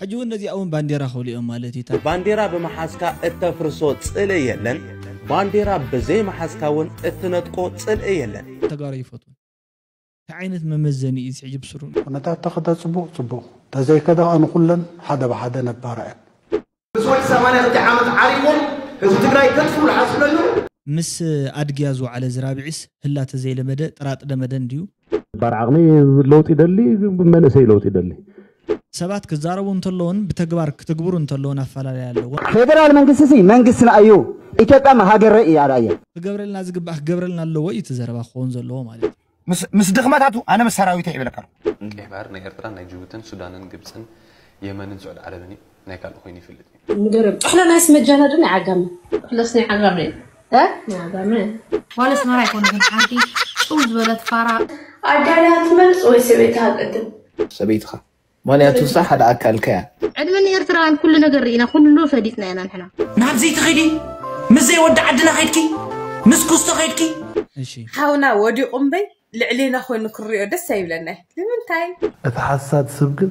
ሕጂ እውን ነዚኣ እውን ባንዴራ ክብሉ እዮም ማለት እዩ። እታ ባንዴራ ብምሓዝካ እተፍርሶ ጽልኢ የለን። ባንዴራ ብዘይምሓዝካ እውን እትነጥቆ ጽልኢ የለን። ተጋሩ ይፈትውን እንታይ ዓይነት መመዘኒ እዩ እዚ ሕጂ ብስሩ? ኩነታት ተኸተ ጽቡቕ ጽቡቕ ተዘይከ ደኣ ንኹለን ሓደ ብሓደ ነባራ እየን። ምስ ወዲ ሰማንያ ክልተ ዓመት ዓሪቆም ህዝቢ ትግራይ ከጥፍኡ ዝሓስቡ ዘለዉ። ምስ ኣድግያ ዝወዓለ ዝራብዒስ ህላ ተዘይለመደ ጥራጥደመደ እንድዩ። ባር ዓቕሚ ለውጢ ይደሊ፣ መንእሰይ ለውጢ ይደሊ። ሰባት ክዛረቡ እንተለውን ብተግባር ክትግብሩ እንተለውን ኣፈላለይ ኣለዎ። ፌደራል መንግስቲ ሲ መንግስትና እዩ። ኢትዮጵያ ማ ሃገር እያ ዳየ። ክገብረልና ዝግባእ ክገብረልና ኣለዎ እዩ እቲ ዘረባ ክኸውን ዘለዎ ማለት እዩ። ምስ ምስ ድኽመታቱ ኣነ ምስ ሰራዊተይ ይብለካ ኣለኹ። ቀይ ባሕር ናይ ኤርትራን ናይ ጅቡትን ሱዳንን ግብፅን የመንን ስዑድ ዓረብን እዩ። ናይ ካልእ ኮይኑ ይፈልጥ እዩ። ምገርም ጥሕሎ ናይ ስመጃና ዶ ናይ ዓጋመ? ጥሕሎስ ናይ ዓጋመ እዩ። እ? ናይ ዓጋመ። ጓል ኣስመራ ኣይኮነትን ሓንቲ ጭው ዝበለት ፋራ። ኣዳልያ ትመርጽ ወይ ሰበይትኻ ቅድም? ሰበይትኻ። ምኽንያቱ እሳ ሓደ ኣካልካ እያ። ዕድመ ንኤርትራውያን ኩሉ ነገር ርኢና ኩሉ ፈሊጥና ኢና ንሕና። ናብዚ ትኸዲ ምስ ዘይወዲ ዓድና ኸድኪ ምስ ኩስቶ ኸድኪ እሺ ሓውና ወዲቑ እምበይ ልዕሌና ኮይኑ ክሪኦ ደስ ኣይብለና እዩ። ንምንታይ? እቲ ሓሳድ ሰብ ግን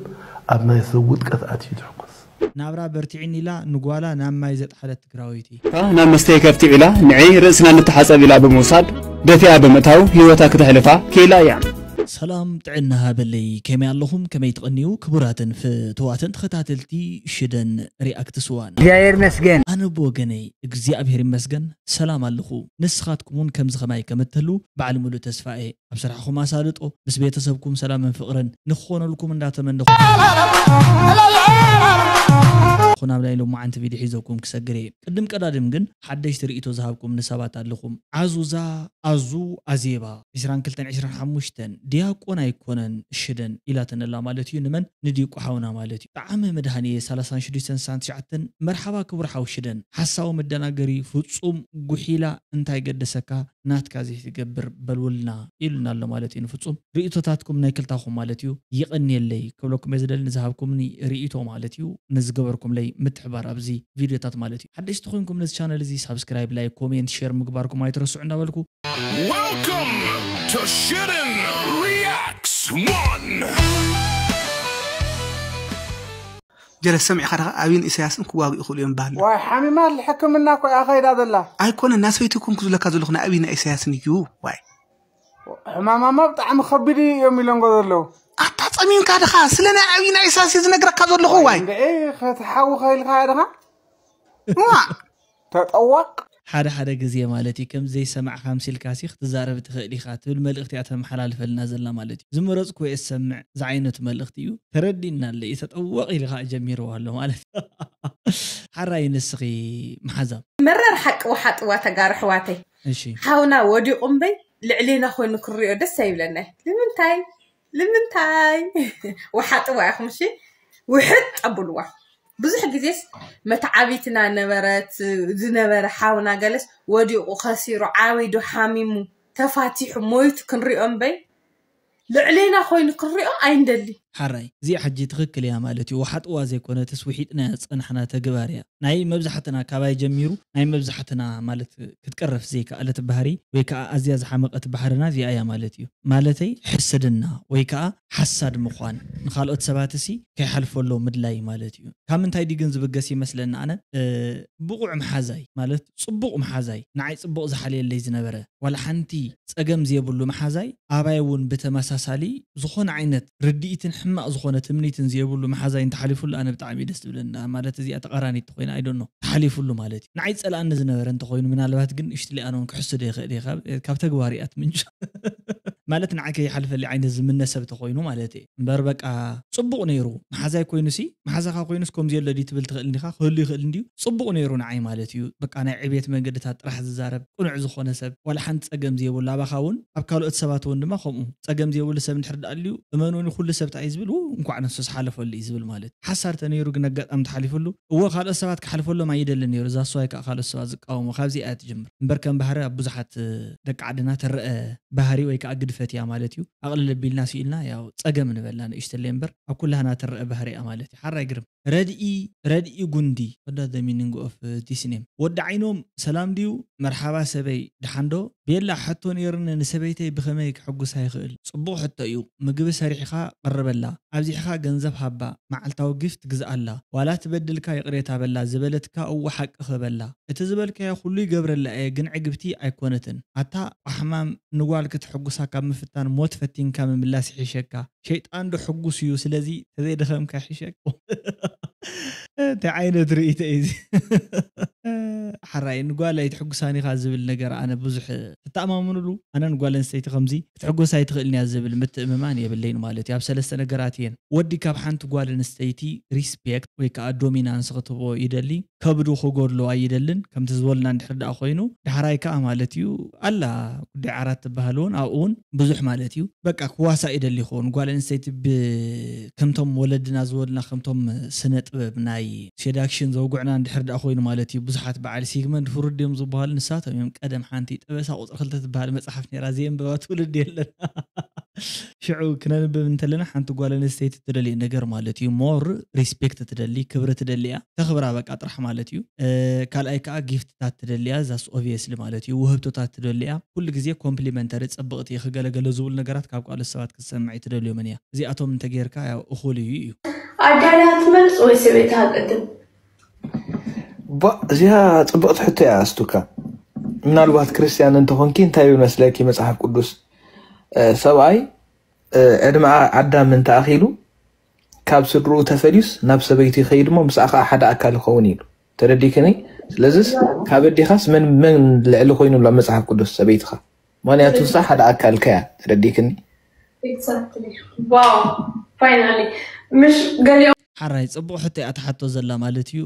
ኣብ ናይ ሰብ ውድቀት ኣትዩ ይትሕጎስ። ናብራ በርቲዕኒ ኢላ ንጓላ ናብ ማይ ዘጥሓለት ትግራወይቲ። ካብ ናብ መስተይ ከፍቲ ኢላ ንዒ ርእስና ንተሓጸብ ኢላ ብምውሳድ ደፊኣ ብምእታው ህይወታ ክተሕልፋ ክኢላ እያ። ሰላም ጥዕና ሃበለይ፣ ከመይ ኣለኹም? ከመይ ትቐንዩ? ክቡራትን ፍትዋትን ተኸታተልቲ ሽደን ሪኣክትስ ዋን። እግዚኣብሔር ይመስገን። ኣነ ብወገነይ እግዚኣብሔር ይመስገን ሰላም ኣለኹ። ንስኻትኩም እውን ከምዚ ኸማይ ከም እትህልዉ ባዕሊ ሙሉእ ተስፋ እየ። ኣብ ስራሕኹም ኣሳልጦ፣ ምስ ቤተሰብኩም ሰላምን ፍቕርን ንኽኾነልኩም እንዳተመነኹ፣ ናብ ናይ ሎማዓንቲ ቪድዮ ሒዘኩም ክሰግር እየ። ቅድም ቀዳድም ግን ሓደሽቲ ርእይቶ ዝሃብኩም ንሰባት ኣለኹም። ዓዙዛ ኣዙ ኣዜባ ዒስራን ክልተን ዒስራን ሓሙሽተን ዲያቆን ኣይኮነን ሽደን ኢላትንላ ማለት እዩ። ንመን? ንዲቁ ሓውና ማለት እዩ። ጣዕመ መድሃንየ ሰላሳን ሽዱሽተን ስሳን ትሽዓተን መርሓባ ክቡር ሓው ሽደን። ሓሳዊ መደናገሪ ፍጹም ጉሒላ እንታይ ገደሰካ ናትካ ዘይትገብር በልውልና ኢሉና ኣሎ ማለት እዩ። ንፍጹም ርእይቶታትኩም ናይ ክልታኹም ማለት እዩ። ይቐንየለይ ክብለኩም እየ ዝደሊ ንዝሃብኩምኒ ርእይቶ ማለት እዩ። ንዝገበርኩምለይ ምትሕባር ኣብዚ ቪድዮታት ማለት እዩ። ሓደሽቲ ኮይንኩም ነዚ ቻነል እዚ ሳብስክራይብ፣ ላይክ፣ ኮሜንት፣ ሼር ምግባርኩም ኣይትረስዑ እንዳበልኩ Welcome to Shitten Reacts One. ጀለስ ሰሚዕኻ ዲኻ? ኣብይን ኢሳያስን ክዋግኡ ይኽእሉ እዮም በሃልና። ዋይ ሓሚማ ኣላ ሕክምና እኮ እያ ከይዳ ዘላ። ኣይኮነን ናሰበይትኩም ክብለካ ዘለኹ ናይ ኣብይን ናይ ኢሳያስን እዩ ዋይ። ሕማማማ ብጣዕሚ ከቢድ እዩ እዮም ኢሎምጎ ዘለዉ። ኣታ ጸሚምካ ዲኻ? ስለ ናይ ኣብይን ናይ ኢሳያስን ዝነግረካ ዘለኹ ዋይ። እንድዒ ክትሓዊ ከይልካ ዲኻ? ዋ ተጠዋቕ። ሓደ ሓደ ግዜ ማለት እዩ ከም ዘይሰማዕካ ኣምሲልካሲ ክትዛረብ ትኽእል ኢኻ ትብል መልእኽቲ እያ ተመሓላልፈልና ዘላ ማለት እዩ። ዝመረፅኩ እየ ዝሰምዕ ዝዓይነቱ መልእኽቲ እዩ። ተረዲእና ኣሎ እዩ ተጠወቕ ኢሉ ከዓ ጀሚርዎ ኣሎ ማለት እዩ። ሓራይ ንስኺ መሓዛም። መረር ሓቂ ወሓጥዋ ተጋሩ ኣሕዋተይ። እሺ ሓውና ወዲቑ እምበይ ልዕሌና ኮይኑ ክሪኦ ደስ ኣይብለና እዩ። ንምንታይ? ንምንታይ? ወሓጥዋ ኢኹም እሺ ውሕጥ ኣብልዋ። ብዙሕ ግዜስ መተዓቢትና ነበረት ዝነበረ ሓውና ገለስ ወዲቑ ከሲሩ ዓብዩ ዶ ሓሚሙ ተፋቲሑ ሞይቱ ክንሪኦ እምበይ ልዕሌና ኮይኑ ክንሪኦ ኣይንደሊ። ሓራይ እዚኣ ሕጂ ትኽክል እያ ማለት እዩ። ወሓጥዋ ዘይኮነትስ ውሒጥናያ ዝፀናሕና ተግባር እያ። ናይ መብዛሕትና ካባይ ጀሚሩ ናይ መብዛሕትና ማለት ክትቀረፍ ዘይከኣለት ባህሪ ወይ ከዓ ኣዝያ ዝሓመቐት ባህርና እዚኣ እያ ማለት እዩ። ማለተይ ሕስድና ወይ ከዓ ሓሳድ ምዃን ንኻልኦት ሰባትሲ ከይሓልፈሎ ምድላይ ማለት እዩ። ካብ ምንታይ ድዩ ግን ዝብገስ ይመስለኒ ኣነ ብቑዕ መሓዛይ ማለት ፅቡቕ መሓዛይ ንዓይ ፅቡቕ ዝሓልየለይ ዝነበረ ዋላ ሓንቲ ፀገም ዘየብሉ መሓዛይ ኣባይ እውን ብተመሳሳሊ ዝኾነ ዓይነት ርድኢትን ሕማቕ ዝኾነ ትምኒትን ዘየብሉ መሓዛይ እንተሓሊፉሉ ኣነ ብጣዕሚ ደስ ዝብለኒ ማለት እዚኣ ተቓራኒት ተኮይና ኣይደኖ ተሓሊፉሉ ማለት እዩ ንዓይ ፀልኣኒ ዝነበረ እንተኮይኑ ምናልባት ግን እሽትሊኣኖን ክሕስዶ ይኽእል እየ ካብ ተግባር እያ ትምንጭ ማለት ንዓይ ከይሓልፈልይ ዓይነት ዝምነ ሰብ ተኮይኑ ማለት እየ እምበር በቃ ፅቡቕ ነይሩ መሓዛይ ኮይኑሲ መሓዛኻ ኮይኑስ ከምዚ ኣሎ ድዩ ትብል ትኽእል እንዲኻ ክህሉ ይኽእል እንድዩ ፅቡቕ ነይሩ ንዓይ ማለት እዩ በቃ ናይ ዕብየት መንገድታት ጥራሕ ዝዛረብ ቅኑዕ ዝኾነ ሰብ ዋላ ሓንቲ ፀገም ዘይብሉ ኣባኻ እውን ኣብ ካልኦት ሰባት እውን ድማ ከምኡ ፀገም ዘይብሉ ሰብ እንድሕር ደኣ ኣልዩ እመኑኒ ኩሉ ሰብ እንታይ እዩ ዝብል ው እንኳዕ ንሱ ዝሓለፈሉ እዩ ዝብል ማለት እዩ ሓሳር ተነይሩ ግን ኣጋጣሚ ተሓሊፍሉ እዎ ካልኦት ሰባት ክሓልፈሎም ኣይደልን ነይሩ እዛ ስዋይ ከዓ ካልኦት ሰባት ዝቃወሙ ካብዚ እያ ትጅምር እምበር ከም ባህሪ ኣብ ብዙሓት ደቂ ዓድና ትረአ ባህሪ ወይ ከዓ ግድፈት ፈትያ ማለት እዩ። ኣቕልል ኣቢልና ስኢልና ያው ጸገም ንበላ ንእሽተለይ እምበር ኣብ ኩላህና ትረአ ባህሪ እያ ማለት እዩ። ሓራይ ግርም ረድኢ ረድኢ ጉንዲ what does the meaning of this name? ወዲ ዓይኖም ሰላም ድዩ? መርሓባ ሰበይ ድሓንዶ? ቤላ ሕቶ ነይርኒ ንሰበይተይ ብኸመይ ክሕጉሳ ይኽእል? ጽቡቕ ሕቶ እዩ። ምግቢ ሰሪሕኻ ቅርበላ፣ ኣብዚሕኻ ገንዘብ ሃባ፣ መዓልታዊ ጊፍት ግዝኣላ፣ ዋላ ትበድልካ ይቕሬታ በላ ዝበለትካ እወ ሓቅኺ በላ። እቲ ዝበልካዮ ኩሉ ይገብረላ እየ ግን ዕግብቲ ኣይኮነትን። ኣታ ቋሕማም ንጓል ክትሕጉሳ ካብ ምፍታን ሞት ፈቲንካ ምምላስ ይሕሸካ። ሸይጣን ዶ ሕጉስ እዩ ስለዚ ተዘይደኸምካ ይሕሸካ። እንታይ ዓይነት ርእይቶ እዩ እዚ? ሓራይ ንጓል ኣይትሕጉሳን ኢኻ ዝብል ነገር ኣነ ብዙሕ እተኣማምንሉ ኣነ ንጓል ኣንስተይቲ ከምዚ ክትሕጎስ ኣይትኽእልን እያ ዝብል ምትእምማን የብለይን ማለት እዩ። ኣብ ሰለስተ ነገራት እየን ወዲ ካብ ሓንቲ ጓል ኣንስተይቲ ሪስፔክት ወይ ከዓ ዶሚናንስ ክትህቦ ይደሊ። ከብዱ ክጎድሎ ኣይደልን ከምቲ ዝበሉና እንድሕር ደኣ ኮይኑ ዳሕራይ ከዓ ማለት እዩ ኣላ ጉዳይ ዓራት ትበሃል እውን ኣብኡ እውን ብዙሕ ማለት እዩ በቃ ክዋሳእ ይደሊ ይኸውን ጓል ኣንስተይቲ ብ ከምቶም ወለድና ዝበሉና ከምቶም ስነ ጥበብ ናይ ሴዳክሽን ዘውግዕና እንድሕር ደኣ ኮይኑ ማለት እዩ ብዙሓት በዓል ሲግመንድ ፍሩድ እዮም ዝበሃሉ ንሳቶም እዮም ቀደም ሓንቲ ጠበሳ ቁፅሪ ክልተ ትበሃል መፅሓፍ ነራ ዘየንበባ ትውልድ የለን ሽዑ ክነንብብ እንተለና ሓንቲ ጓል ኣንስተይቲ ትደልዮ ነገር ማለት እዩ ሞር ሪስፔክት ትደሊ ክብሪ ትደሊ እያ ተኽብራ በቃ ጥራሕ ማለት እዩ ካልኣይ ከዓ ጊፍትታት ትደሊ እያ ዛስ ኦብቪየስሊ ማለት እዩ ውህብቶታት ትደሊ እያ ኩሉ ግዜ ኮምፕሊመንተሪ ፅብቕቲ ክገለገሎ ዝብሉ ነገራት ካብ ካልኦት ሰባት ክትሰምዕ ትደልዮ መን እያ እዚኣቶም እንተጌርካ ያው እኹል እዩ እዩ ኣዳልያ ትመርፅ ወይ ሰበይትኻ ቅድም ባ እዚኣ ፅብቕቲ ሕቶ እያ ኣስቱካ ምናልባት ክርስትያን እንተኾንኪ እንታይ ይመስለኪ መፅሓፍ ቅዱስ ሰብኣይ ዕድመ ኣዳም እንተኣኺሉ ካብ ስድርኡ ተፈልዩስ ናብ ሰበይቱ ይኸይድ እሞ ምስኣ ከዓ ሓደ ኣካል ይኸውን ኢሉ ተረዲክኒ ስለዚስ ካብ ኣዴኻስ መን መን ልዕሊ ኮይኑ ብላ መፅሓፍ ቅዱስ ሰበይትኻ ምክንያቱ ንሳ ሓደ ኣካል ከያ ተረዲክኒ ፋይናሊ ምሽ ገሊኦም ሓራይ ፅቡቕ ሕቶ እያ ትሓቶ ዘላ ማለት እዩ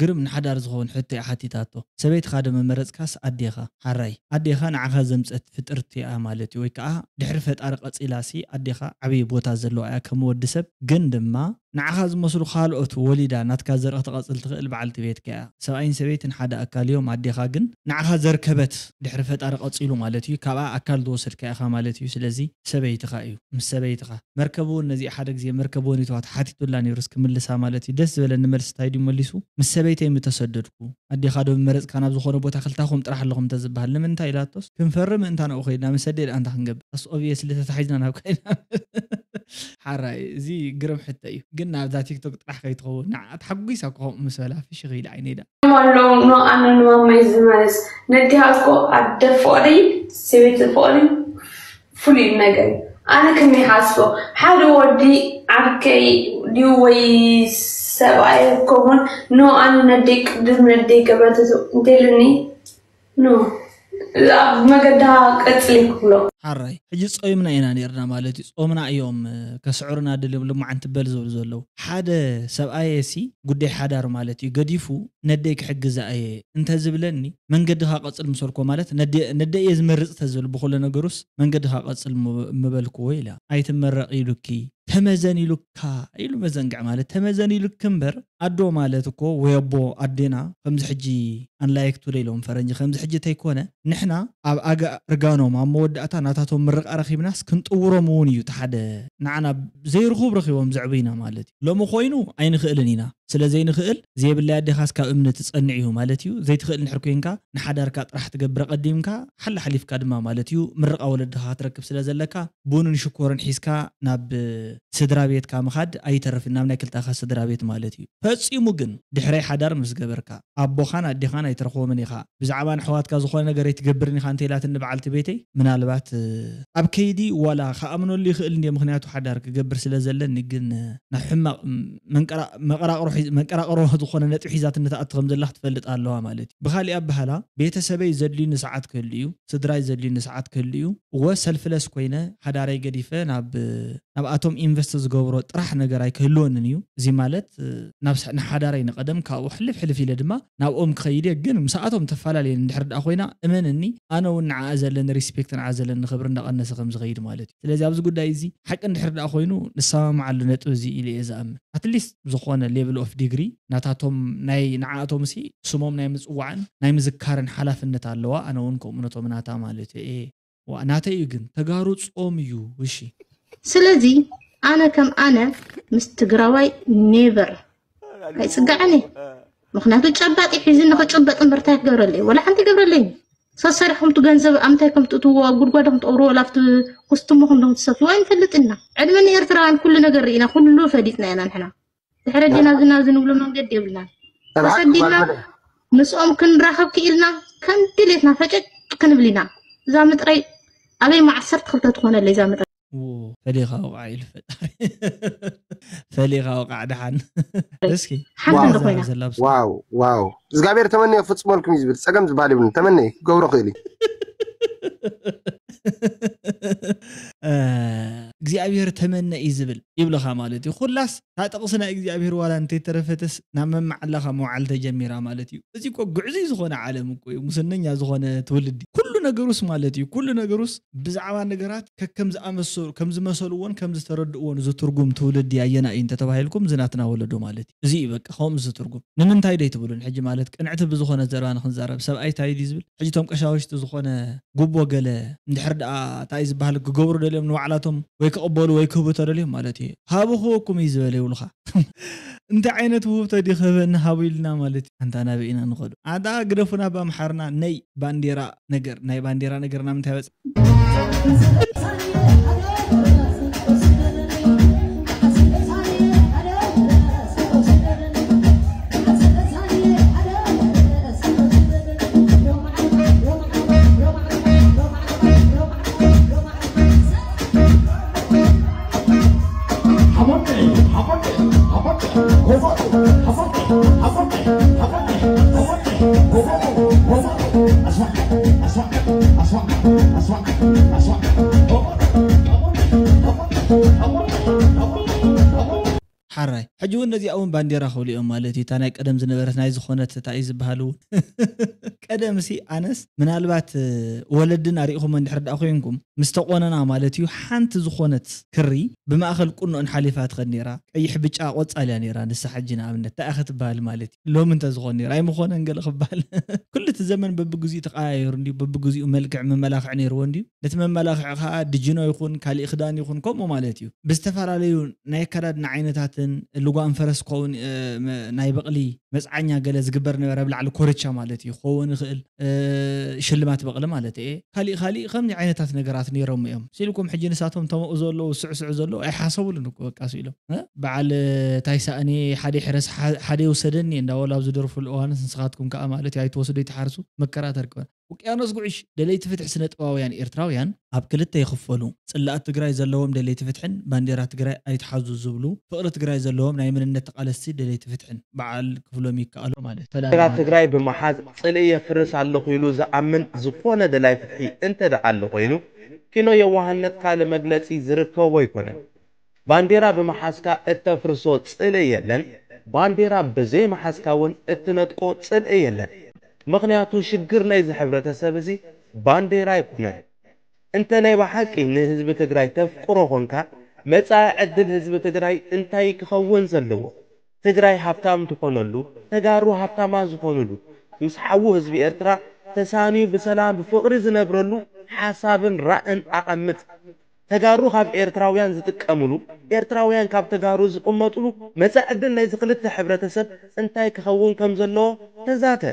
ግርም ንሓዳር ዝኸውን ሕቶ እያ ሓቲታቶ ሰበይትኻ ዶ መመረፅካስ ኣዴኻ ሓራይ ኣዴኻ ንዓኻ ዘምፀት ፍጥርቲ እያ ማለት እዩ ወይ ከዓ ድሕሪ ፈጣሪ ቀፂላሲ ኣዴኻ ዓብዪ ቦታ ዘለዋ እያ ከም ወዲ ሰብ ግን ድማ ንዓኻ ዝመስሉ ካልኦት ወሊዳ ናትካ ዘርኢ ክትቐፅል ትኽእል በዓልቲ ቤትካ እያ ሰብኣይን ሰበይትን ሓደ ኣካል እዮም ኣዴኻ ግን ንዓኻ ዘርከበት ድሕሪ ፈጣሪ ቀፂሉ ማለት እዩ ካብኣ ኣካል ዝወሰድካ ኢኻ ማለት እዩ ስለዚ ሰበይትኻ እዩ ምስ ሰበይትኻ መርከብ እውን ነዚኣ ሓደ ግዜ መርከብ ወኒትዋ ተሓቲቱላ ነይሩስ ክምልሳ ማለት እዩ ደስ ዝበለኒ መልሲ እንታይ ድዩ መሊሱ ምስ ሰበይተይ ምተሰደድኩ ኣዴኻ ዶ መረፅካ ናብ ዝኾነ ቦታ ክልታኹም ጥራሕ ኣለኹም ተዝበሃል ንምንታይ ኢላቶስ ክንፈሪ ምእንታ ናብኡ ከይድና ምስ ኣዴ ደኣ እንታይ ክንገብር ኣስ ኦብየስሊ ተታሒዝና ናብ ካይና ሓራይ እዚ ግርም ሕቶ እዩ ግን ናብዛ ቲክቶክ ጥራሕ ከይትኸውን ንዓ ተሓጒሳ ክኸምኡ ምስ በላ ፍሽኽ ኢለ ዓይነይ ደኣ ኣለዉ ኖ ኣነ ንማማይ ዝመለስ ነዲሃ እኮ ኣደ ፍቕሪ ሰበይቲ ፍቕሪ ፍሉይ ነገር እዩ ኣነ ከም ይሓስቦ ሓደ ወዲ ዓርከይ ድዩ ወይ ሰብኣይ ከውን ኖ ኣነ ነደይ ቅድም ነደይ ገበተቱ እንተልኒ ኖ ኣብ መገዳ ቀፅሊ ክብሎ ሓራይ ሕጂ ጾይምና ኢና ነርና ማለት እዩ ጾምና እዮም ከስዕሩና ደልዮም ልማዓንቲ በል ዝብሉ ዘለዉ ሓደ ሰብኣየ ሲ ጉዳይ ሓዳር ማለት እዩ ገዲፉ ነደይ ክሕግዛ እየ እንተዝብለኒ መንገድኻ ቀፅል ምሰልኮ ማለት ነደይ እየ ዝመርፅ ተዝብል ብኩሉ ነገሩስ መንገድኻ ቀፅል ምበልክዎ ኢላ ኣይትመረቕ ኢሉኪ ተመዘን ኢሉካ ኢሉ መዘንግዕ ማለት ተመዘን ኢሉኪ እምበር ኣዶ ማለት እኮ ወይ ኣቦ ኣዴና ከምዚ ሕጂ ኣንላይክ ቱደ ኢሎም ፈረንጂ ከምዚ ሕጂ ተይኮነ ንሕና ኣብ ኣጋ እርጋኖም ኣብ መወዳእታ ናታቶም ምርቃ ረኺብናስ ክንጥውሮም እውን እዩ ተሓደ ንዓና ዘይርኹብ ረኺቦም ዘዕብይና ማለት እዩ ሎሚ ኮይኑ ኣይንኽእልን ኢና ስለ ዘይንኽእል፣ ዘየብለይ ኣዴኻስ ካብ እምኒ ትጸንዕ እዩ ማለት እዩ። ዘይትኽእል እንድሕር ኮይንካ፣ ንሓዳርካ ጥራሕ ትገብር ኣቐዲምካ፣ ሓላ ሓሊፍካ ድማ ማለት እዩ፣ ምርቓ ወለድኻ ክትረክብ ስለ ዘለካ፣ ቡንን ሽኮርን ሒዝካ ናብ ስድራ ቤትካ ምኻድ ኣይተርፍን፣ ናብ ናይ ክልተኻ ስድራ ቤት ማለት እዩ። ፈጺሙ ግን፣ ድሕረይ ሓዳር ምስ ገበርካ፣ ኣቦኻን ኣዴኻን ኣይትረኽቦምን ኢኻ። ብዛዕባ ንኣሕዋትካ ዝኾነ ነገር ኣይትገብርን ኢኻ እንተ ኢላትኒ በዓልቲ ቤተይ፣ ምናልባት ኣብ ከይዲ ዋላ ክኣምነሉ ይኽእል እንድየ፣ ምኽንያቱ ሓዳር ክገብር ስለ ዘለኒ፣ ግን ናብ ሕማቕ መንቀራቕሮ ዝኾነ ነጥቢ ሒዛትኒ ትኣቱ ከም ዘላ ክትፈልጥ ኣለዋ ማለት እዩ። ብኻሊእ ኣበሃህላ ቤተሰበይ ዘድልዩኒ ሰዓት ክህሉ እዩ፣ ስድራይ ዘድልዩኒ ሰዓት ክህሉ እዩ። እወ ሰልፍለስ ኮይነ ሓዳረይ ገዲፈ ናብ ናብኣቶም ኢንቨስት ዝገብሮ ጥራሕ ነገር ኣይክህልወንን እዩ። እዚ ማለት ንሓዳረይ ንቐደም ካብኡ ሕልፍ ሕልፍ ኢለ ድማ ናብኦም ክኸይድ እየ፣ ግን ምስኣቶም ተፈላለየ እንድሕር ደኣ ኮይና እመንኒ ኣነ እውን ንዓኣ ዘለኒ ሪስፔክት ንዓኣ ዘለኒ ክብሪ እንዳቐነሰ ከም ዝኸይድ ማለት እዩ። ስለዚ ኣብዚ ጉዳይ እዚ ሓቂ እንድሕር ደኣ ኮይኑ ንሰማማዓሉ ነጥቢ እዚ ኢለ እየ ዝኣምን። ኣትሊስት ዝኾነ ሌቭል ኦፍ ዲግሪ ናታቶም ናይ ንዓኣቶም ሲ ስሞም ናይ ምፅዋዕን ናይ ምዝካርን ሓላፍነት ኣለዋ። ኣነ እውን ከምኡ ነቶም ናታ ማለት እየ። ዋ፣ ናተይ እዩ ግን፣ ተጋሩ ጾም እዩ። እሺ። ስለዚ ኣነ ከም ኣነ ምስ ትግራዋይ ኔቨር ኣይፅጋዕን እየ። ምክንያቱ ጨባጢ ሒዙ ንክጭበጥ እምበር እንታይ ክገብረለይ? ወላ ሓንቲ ይገብረለይ። ሰሰሪሕኩም እቲ ገንዘብ ኣብ ምንታይ ከም ትእትዎ፣ ኣብ ጉድጓድ ከም ትቀብርዎ፣ ወላ ኣብቲ ኩስትሞ ከም ትሰትዎ ኣይንፈልጥና። ዕድመ ንኤርትራውያን ኩሉ ነገር ርኢና፣ ኩሉ ፈሊጥና ኢና ንሕና። ድሕሪ ዲና ዝና ዝንብሎ መንገዲ የብልናን። ተሰዲድና ምስኦም ክንራኸብ ክኢልና ከም ድሌትና ፈጨጭ ክንብል ኢና። እዛ ምጥራይ ኣበይ ዓሰርተ ክልተ ትኾነለይ እዛ ምጥራይ። ፈሊኻ ውቃዕ ኢሉ ፈጣሪ። ፈሊኻ ውቃዕ ደሓን። እስኪ ሓንቲ እንዶ ኮይና ዘላብስ ዋው ዋው እግዚኣብሔር ተመነዮ ክፍፅመልኩም እዩ ዝብል ፀገም ዝበሃል ይብልን ተመነየ ክገብሮ ክእል እዩ እግዚኣብሔር ተመነ እዩ ዝብል ይብልኻ ማለት እዩ። ኩላስ እታ ጥቕሲ ናይ እግዚኣብሔር ዋላ እንተይተረፈተስ ናብ መመዓላኻ መውዓል ተጀሚራ ማለት እዩ። እዚ እኮ ግዕዙይ ዝኾነ ዓለም እኮ እዩ፣ ሙስነኛ ዝኾነ ትውልዲ። ኩሉ ነገሩስ ማለት እዩ፣ ኩሉ ነገሩስ ብዛዕባ ነገራት ከከም ዝኣመሰሉ ከም ዝመሰልዎን ከም ዝተረድእዎን ዝትርጉም ትውልዲ ኣየና እዩ እንተተባሂልኩም፣ ዝናትና ወለዶ ማለት እዩ። እዚ እዩ በቃ ከምኡ ዝትርጉም። ንምንታይ ደይ ትብሉን ሕጂ ማለት ቅንዕቲ ብዝኾነ ዘረባ ንክንዛረብ ሰብኣይ እንታይ ድዩ ዝብል ሕጂ ቶም ቀሻውሽቲ ዝኾነ ጉቦ ገለ እንድሕር ደኣ እንታይ ዝበሃል ክገብሩ ደልዮም ንባዕላቶም ወይ ክቕበሉ ወይ ክህቡ ተደልዮም ማለት እዩ። ሃቡ ክህበኩም እዩ ዝበለ ይብሉኻ። እንታይ ዓይነት ውህብቶ ድዩ ክህበኒ ሃቡ ኢልና ማለት እዩ። ኣንታ ናበይ ኢና ንኸዱ? ኣንታ ግደፉና ብኣምሓርና ነይ ባንዴራ ነገር ናይ ባንዴራ ነገር ናብ ምንታይ በጽ ሓራይ ሕጂ እውን ነዚኣ እውን ባንዴራ ክብሉ እዮም ማለት እዩ። እታ ናይ ቀደም ዝነበረት ናይ ዝኾነት እታ እዩ ዝበሃል እውን ቀደም ሲ ኣነስ ምናልባት ወለድና ሪኢኹም እንድሕር ደኣ ኮይንኩም ምስ ተቆነና ማለት እዩ ሓንቲ ዝኾነት ክሪ ብማእኸል ቁኖ እንሓሊፋ ትኸድ ነይራ። ቀይሕ ብጫ ቆፃል እያ ነይራ። ንሳ ሕጂ ንኣብነት እንታይ ክትበሃል ማለት እዩ ሎሚ እንተዝኾን ነይራ ኣይምኾነን ገለ ክበሃል። ኩሉ እቲ ዘመን በብግዚኡ ተቀያየሩ እንዲዩ፣ በብግዚኡ መልክዕ መመላኽዕ ነይርዎ እንዲዩ። ነቲ መመላኽዒ ከዓ ድጅኖ ይኹን ካሊእ ክዳን ይኹን ከምኡ ማለት እዩ። ብዝተፈላለዩ ናይ ኣከዳድና ዓይነታትን ልጓም ፈረስ ክኸውን ናይ በቕሊ መፅዓኛ ገለ ዝግበር ነበረ ኣብ ላዕሊ ኮርቻ ማለት እዩ ክኸውን ይኽእል። ሽልማት በቕሊ ማለት እየ። ካሊእ ካሊእ ከምዚ ዓይነታት ነገራት ነይሮም እዮም። ሲልኩም ሕጂ ንሳቶም ተመኡ ዘለዉ ስዕስዑ ዘለዉ ኣይሓሰቡሉን እኮ በቃ ስኢሎም በዓል ታይ ሳእኒ ሓደ ሕረስ ሓደ ይውሰደኒ እንዳበሉ ኣብ ዝደርፉሉ እዋንስ ንስኻትኩም ከዓ ማለት እዩ ኣይትወስዱ ይትሓርሱ መከራ ተርክበን። ውቅያኖስ ጉዕሽ ደለይቲ ፍትሒ ስነ ጥበባውያን ኤርትራውያን ኣብ ክልተ ይኽፈሉ። ጽላኣት ትግራይ ዘለዎም ደለይቲ ፍትሕን ባንዴራ ትግራይ ኣይትሓዙ ዝብሉ፣ ፍቕሪ ትግራይ ዘለዎም ናይ መንነት ተቓለስቲ ደለይቲ ፍትሕን። በዓል ክፍሎም ይከኣሎ ማለት። ባንዴራ ትግራይ ብምሓዝ ጽልኢ የፍርስ ኣለኹ ኢሉ ዝኣምን ዝኾነ ደላይ ፍትሒ እንተ ደኣ ኣሎ ኮይኑ፣ ኪኖ የዋህነትካ ለመግለጺ ዝርከቦ ኣይኮነን። ባንዴራ ብምሓዝካ እተፍርሶ ጽልኢ የለን፣ ባንዴራ ብዘይምሓዝካ እውን እትነጥቆ ጽልኢ የለን። ምኽንያቱ ሽግር ናይዚ ሕብረተሰብ እዚ ባንዴራ ኣይኮነን። እንተ ናይ ብሓቂ ንህዝቢ ትግራይ ተፍቅሮ ኾንካ፣ መጻኢ ዕድል ህዝቢ ትግራይ እንታይ ክኸውን ዘለዎ? ትግራይ ሃብታም ትኾነሉ፣ ተጋሩ ሃብታማ ዝኾኑሉ፣ ምስ ሓዉ ህዝቢ ኤርትራ ተሳንዩ ብሰላም ብፍቕሪ ዝነብረሉ ሓሳብን ራእን ኣቐምጥ። ተጋሩ ካብ ኤርትራውያን ዝጥቀምሉ፣ ኤርትራውያን ካብ ተጋሩ ዝቕመጥሉ መጻኢ ዕድል ናይዚ ክልተ ሕብረተሰብ እንታይ ክኸውን ከም ዘለዎ ተዛተ።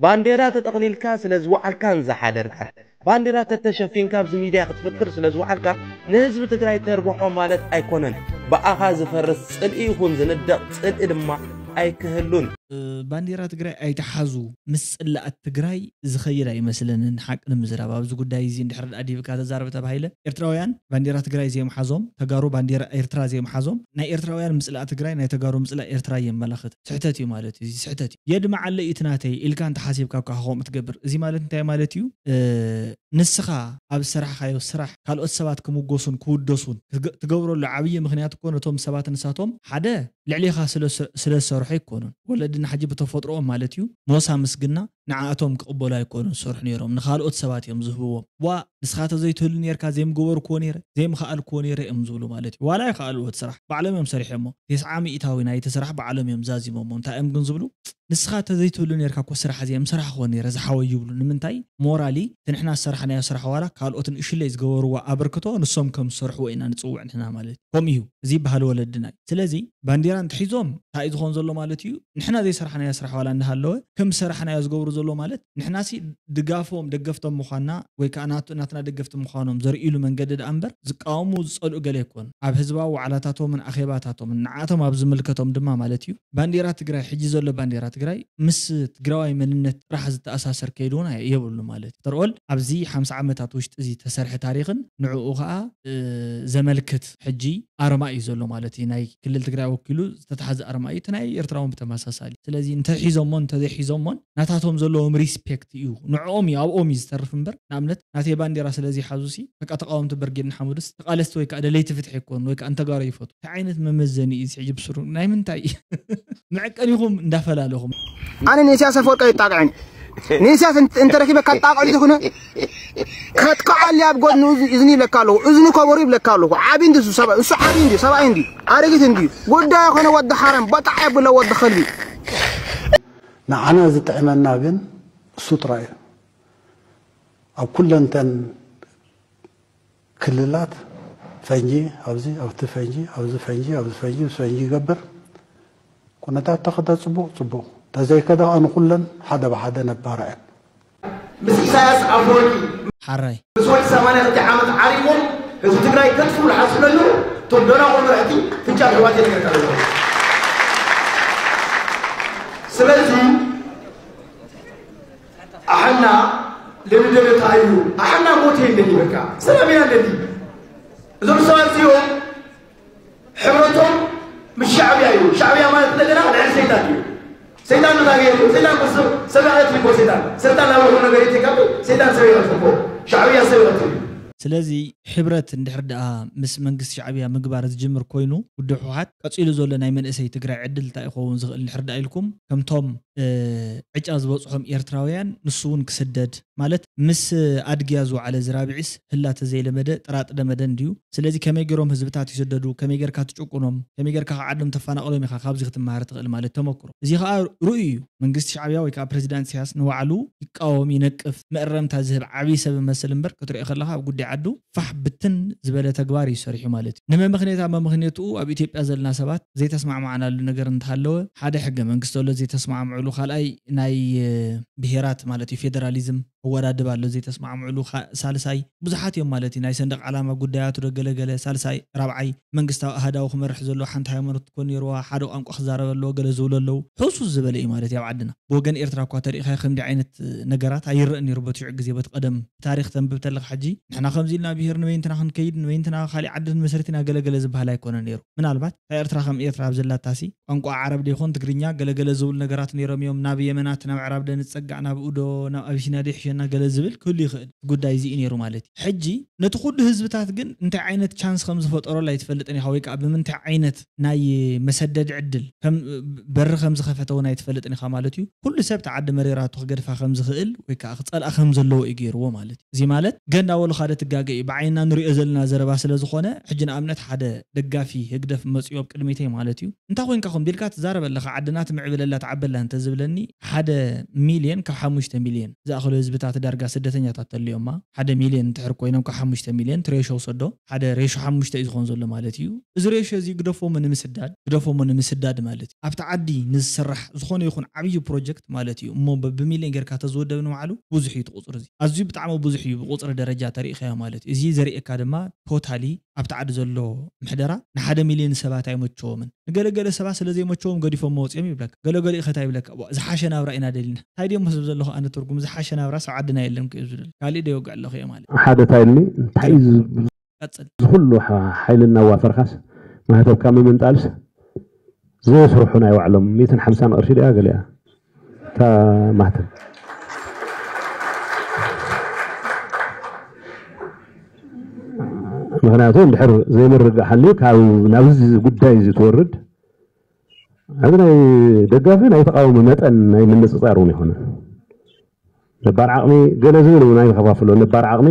ባንዴራ ተጠቕሊልካ ስለ ዝወዓልካን ዝሓደርካን፣ ባንዴራ ተተሸፊንካ ኣብዚ ሚድያ ክትፍክር ስለ ዝወዓልካ ንህዝቢ ትግራይ ተርብሖ ማለት ኣይኮነን። ብኣኻ ዝፈርስ ጽልኢ ይኹን ዝንደቕ ጽልኢ ድማ ኣይክህሉን። ባንዴራ ትግራይ ኣይትሓዙ፣ ምስ ጽላኣት ትግራይ ዝኸይድ ኣይመስለንን። ሓቂ ንምዝራብ ኣብዚ ጉዳይ እዚ እንድሕር ደኣ ዲብካ ተዛረብ ተባሂለ፣ ኤርትራውያን ባንዴራ ትግራይ ዘይምሓዞም፣ ተጋሩ ባንዴራ ኤርትራ ዘይምሓዞም፣ ናይ ኤርትራውያን ምጽላእ ትግራይ ናይ ተጋሩ ምጽላእ ኤርትራ የመላኽት። ስሕተት እዩ ማለት እዩ። እዚ ስሕተት እዩ። የድምዓለይ እቲ ናተይ ኢልካ እንተሓሲብካ እኳ ከምኡ ትገብር። እዚ ማለት እንታይ ማለት እዩ? ንስኻ ኣብ ዝሰራሕካዮ ስራሕ ካልኦት ሰባት ክምጎሱን ክውደሱን ትገብረሉ ዓብዪ ምኽንያት እኮ ነቶም ሰባት ንሳቶም ሓደ ልዕሌኻ ስለ ዝሰርሑ ኣይኮኑን። ወለድና ሕጂ ብተፈጥሮኦም ማለት እዩ ሞሳ ምስግና ንዓኣቶም ክቕበሉ ኣይኮኑን ዝሰርሑ ነይሮም፣ ንኻልኦት ሰባት እዮም ዝህብዎም። ዋ ንስኻ ተዘይትህሉ ነርካ ዘይምገበርክዎ ነይረ ዘይምኸኣልክዎ ነይረ እዮም ዝብሉ ማለት እዩ። ዋላ ይኸኣልዎ እቲ ስራሕ ባዕሎም እዮም ሰሪሖሞ። ተስዓ ሚእታዊ ናይቲ ስራሕ ባዕሎም እዮም ዛዚሞሞ። እንታይ እዮም ግን ዝብሉ? ንስኻ ተዘይትህሉ ነርካ እኮ ስራሕ እዚ እዮም ሰራሕክዎ ነይረ ዝሓወይ ይብሉ። ንምንታይ? ሞራሊ እቲ ንሕና ዝሰራሕናዮ ስራሕ ዋላ ካልኦት ንእሽለይ ዝገበርዎ ኣበርክቶ ንሶም ከም ዝሰርሕዎ ኢና ንፅውዕ ንሕና ማለት እዩ። ከምኡ እዩ እዚ ባህሊ ወለድና እዩ። ስለዚ ባንዴራ እንተሒዞም እንታይ እዩ ዝኾን ዘሎ ማለት እዩ? ንሕና ዘይሰራሕናዮ ስራሕ ዋላ እንዳሃለወ ከም ዝሰራሕናዮ ዝገብሩ ዘሎ ማለት ንሕናሲ ድጋፎም ደገፍቶም ምዃንና ወይ ከዓ ናቱ- ናትና ደገፍቲ ምዃኖም ዘርእሉ መንገዲ ደኣ እምበር ዝቃወሙ ዝጸልኡ ገለ ኣይኮኑ። ኣብ ህዝባዊ ዋዕላታቶምን ኣኼባታቶምን ንዓቶም ኣብ ዝምልከቶም ድማ ማለት እዩ። ባንዴራ ትግራይ ሕጂ ዘሎ ባንዴራ ትግራይ ምስ ትግራዋይ መንነት ጥራሕ ዝተኣሳሰር ከይድውን ኣይ- የብሉ ማለት እዩ። ተርኦል ኣብዚ ሓምሳ ዓመታት ውሽጢ እዚ ተሰርሐ ታሪኽን ንዕኡ ከዓ እ፣ ዘመልክት ሕጂ ኣርማ እዩ ዘሎ ማለት እዩ። ናይ ክልል ትግራይ ወኪሉ ዝተታሕዘ ኣርማ እዩ። እቲ ናይ ኤርትራ እውን ብተመሳሳሊ። ስለዚ እንተሒዞሞን እንተዘይሒዞሞን ናታቶም ዘለዎም ሪስፔክት እዩ። ንዕኦም እዩ ኣብኦም እዩ ዝተርፍ እምበር ንኣብነት ናተይ ባንዴራ ስለዚ ሓዙሲ በቃ ተቃወምቲ ብርጌድ ንሓመዱስ ተቃለስቲ ወይ ከዓ ደለይቲ ፍትሒ ይኮኑ ወይ ከዓ እንተጋሩ ይፈቱ። እንታይ ዓይነት መመዘኒ እዩ እዚ ሕጂ ብስሩ ናይ ምንታይ እዩ? መዐቀኒኹም እንዳፈላለኹም። ኣነ ንኢሳያስ ኣፈወርቂ ኣይጣቅዕን። ንኢሳያስ እንተ- እንተረኪበ ካጣቅዕሉ ተኮነ ከጥቅዓሉ ኣብ ጎድኑ እዚ- እዝኒ ይብለካ ኣለኹ፣ እዝኒ ከበሩ ይብለካ ኣለኹ። ዓቢ እንዲ እሱ ሰብኣይ፣ እሱ ዓቢ እንዲ ሰብኣይ እንዲ ኣረጊት እንዲ ጉዳይ ኮነ ወዲ ሓራም በጣዕ የብለ ወዲ ከልቢ። ንዓና ዝጥዕመና ግን እሱ ጥራይ እዩ። ኣብ ኩለንተን ክልላት ፈንጂ ኣብዚ ኣብቲ ፈንጂ ኣብዚ ፈንጂ ኣብዚ ፈንጂ ፈንጂ ይገብር። ኩነታት ተኸደ ጽቡቕ ጽቡቕ፣ ተዘይከደ ከኣ ንኹለን ሓደ ብሓደ ነባርዐን። ምስ ኢሳያስ ኣፈወርቂ ሓራይ ምስ ወዲ ሰማንያ ክልተ ዓመት ዓሪቆም ህዝቢ ትግራይ ከጥፍኡ ዝሓስቡ ዘለዉ እቶም ደናቑር መራሕቲ ፍንጫል ኣሕዋት እዮም። ስለዚ ኣሕና ልንደለታ እዩ። ኣሕና ሞት የለን በቃ ሰላም ኢና ንደሊ። እዞም ሰባት እዚኦም ሕብረቶም ምስ ሻዕብያ እዩ። ሻዕብያ ማለት እንደገና ልዕሊ ሰይጣን እዩ። ሰይጣን እንታይ ገይሩ? ሰይጣን እኮ ሰብ ሰብ ይቐትል እኮ ሰይጣን። ሰይጣን ኣብ ይኹን ነገር ይተካል። ሰይጣን ሰብ ይቐትል እኮ። ሻዕብያ ሰብ ይቐትል እዩ። ስለዚ ሕብረት እንድሕር ደኣ ምስ መንግስቲ ሻዕብያ ምግባር ዝጅምር ኮይኑ ውድብ ህወሓት ቀፂሉ ዘሎ ናይ መንእሰይ ትግራይ ዕድል እንታይ ይኸውን ዝኽእል እንድሕር ደኣ ኢልኩም ከምቶም እ፣ ዕጫ ዝበፅሖም ኤርትራውያን ንሱ እውን ክስደድ ማለት ምስ ኣድግያ ዝወዓለ ዝራብዒስ ህላ ተዘይለመደ ጥራጥደመደ እንድዩ። ስለዚ ከመይ ገይሮም ህዝብታት ይስደዱ? ከመይ ገርካ ትጭቁኖም? ከመይ ገርካ ካብ ዓዶም ተፈናቕሎም ኢኻ ካብዚ ክትመሃር ትኽእል ማለት ተመክሮ። እዚ ከዓ ርኡይ እዩ። መንግስቲ ሻዕብያ ወይ ከዓ ፕሬዚዳንት ኢሳያስ ንባዕሉ ይቃወም፣ ይነቅፍ፣ መእረምታ ዝህብ ዓብዪ ሰብ እመስል እምበር ክትሪኦ ከለኻ ኣብ ጉዳይ ዓዱ ፋሕ ብትን ዝበለ ተግባር እዩ ሰሪሑ ማለት እዩ። ንመምኽኔታ መምኽኔትኡ ኣብ ኢትዮጵያ ዘለና ሰባት ዘይተስማዕማዕናሉ ነገር እንተሃለወ ሓደ ሕገ መንግስቲ ኣሎ ዘይተስማዕምዕሉ፣ ካልኣይ ናይ እ፣ ብሄራት ማለት እዩ ፌደራሊዝም ኣወዳድባ ኣሎ ዘይተስማዕምዕሉ፣ ካ- ሳልሳይ ብዙሓት እዮም ማለት እዩ ናይ ሰንደቕ ዓላማ ጉዳያቱ ዶ ገለገለ፣ ሳልሳይ ራብዓይ መንግስታዊ ኣህዳዊ ክመርሕ ዘለዎ ሓንቲ ሃይማኖት ትኮን ነይርዋ ሓደ ቋንቋ ክዛረብ ኣለዎ ገለ ዝብሉ ኣለዉ። ሕሱስ ዝበለ እዩ ማለት እዩ ኣብ ዓድና። ብወገን ኤርትራ እኳ ተሪኢኻ ከምዚ ዓይነት ነገራት ኣይረእን ነይሩ በቲ ሽዑ ግዜ በቲ ቀደም ታሪኽ ተንብብ ተለኻ ሕጂ ንሕና ከምዚ ኢልና ብሄር ንበይንትና ክንከይድ ንበይንትና ካሊእ ዓዲ ክንመስርት ኢና ገለገለ ዝበሃል ኣይኮነ ነይሩ። ምናልባት እታ ኤርትራ ከም ኤርትራ ኣብ ዘላታሲ ቋንቋ ዓረብ ዶ ይኾን ትግርኛ ገለገለ ዝብሉ ነገራት ነይሮም እዮም። ናብ የመናት ናብ ዕራብ ዶ ንጸጋዕ ናብኡ ዶ ናብ ኣቢሲንያ ዶ ይሕሸና ገለ ዝብል ክህሉ ይኽእል። እቲ ጉዳይ እዚ እዩ ነይሩ ማለት እዩ። ሕጂ ነቲ ኩሉ ህዝብታት ግን እንታይ ዓይነት ቻንስ ከም ዝፈጠረሉ ኣይትፈልጥን ኢኻ ወይ ከዓ ብምንታይ ዓይነት ናይ መሰደድ ዕድል ከም በሪ ከም ዝኸፈተ እውን ኣይትፈልጥን ኢኻ ማለት እዩ። ኩሉ ሰብ እቲ ዓዲ መሪራቱ ክገድፋ ከም ዝኽእል ወይ ከዓ ክጸልኣ ከም ዘለዎ እዩ ገይርዎ ማለት እዩ። እዚ ማለት ገ እንዳበሉ ሓደ ትጋገ እዩ ብዓይንና ንሪኦ ዘለና ዘረባ ስለ ዝኾነ ሕጂ ንኣብነት ሓደ ደጋፊ ህግደፍ መፅኡ ኣብ ቅድሚተይ ማለት እዩ እንታይ ኮይንካ ኹም ቢልካ ትዛረብ ኣለኻ ዓድና ትምዕብለላ ትዓበላ እንተዝብለኒ ሓደ ሚልዮን ካብ ሓሙሽተ ሚልዮን ዝኣኽሉ ህዝብታት ዳርጋ ስደተኛታት ተልዮማ ሓደ ሚልዮን እንድሕር ኮይኖም ካብ ሓሙሽተ ሚልዮን ትሬሾ ውሰዶ ሓደ ሬሾ ሓሙሽተ እዩ ዝኾን ዘሎ ማለት እዩ። እዚ ሬሾ እዚ ግደፎሞ ንምስዳድ ግደፎሞ ንምስዳድ ማለት እዩ። ኣብቲ ዓዲ ንዝስራሕ ዝኾነ ይኹን ዓብዪ ፕሮጀክት ማለት እዩ እሞ በብሚልዮን ጌርካ ተዝወደብ ንባዕሉ ብዙሕ እዩ እቲ ቁፅሪ እዚ ኣዝዩ ብጣዕሚ ብዙሕ እዩ ብቁፅሪ ደረጃ ተሪእኻዮ ማለት እዩ። እዚ ዘርእየካ ድማ ቶታሊ ኣብቲ ዓዲ ዘሎ ምሕደራ ንሓደ ሚልዮን ሰባት ኣይመቸዎምን። ንገለገለ ሰባት ስለ ዘይመቸዎም ገዲፎም መወፅኦም ይብለካ። ገለገሊኡ ከታ ይብለካ ዝሓሸ ናብራ ኢና ደሊና። እንታይ ድዮም መስብ ዘለኹ ኣነ ትርጉም ዝሓሸ ናብራ ሰብ ዓድና የለን ክእብ ዝብል ካሊእ ዶ ይወግዕ ኣለኹ እየ ማለት እዩ። ሓደ ታይልኒ እንታይ እዩ ዝብል ቀፅል። ዝኩሉ ሓይሊ እናዋፈርካስ ማህተብካ ምምንጣልስ ዘየስርሑ ናይ ባዕሎም ሚእትን ሓምሳን ቅርሺ ድያ ገሊኣ እታ ማህተብ ምክንያቱ እንድሕር ዘይምርግእ ሓልዩ ካብ ናብዚ ጉዳይ እዚ ትወርድ እዚ ናይ ደጋፊ ናይ ተቃወሚ መጠን ናይ ምንፅፃር እውን ይኮነ ነባር ዓቕሚ ገለ ዝብል እውን ኣይንኸፋፍሎ። ነባር ዓቕሚ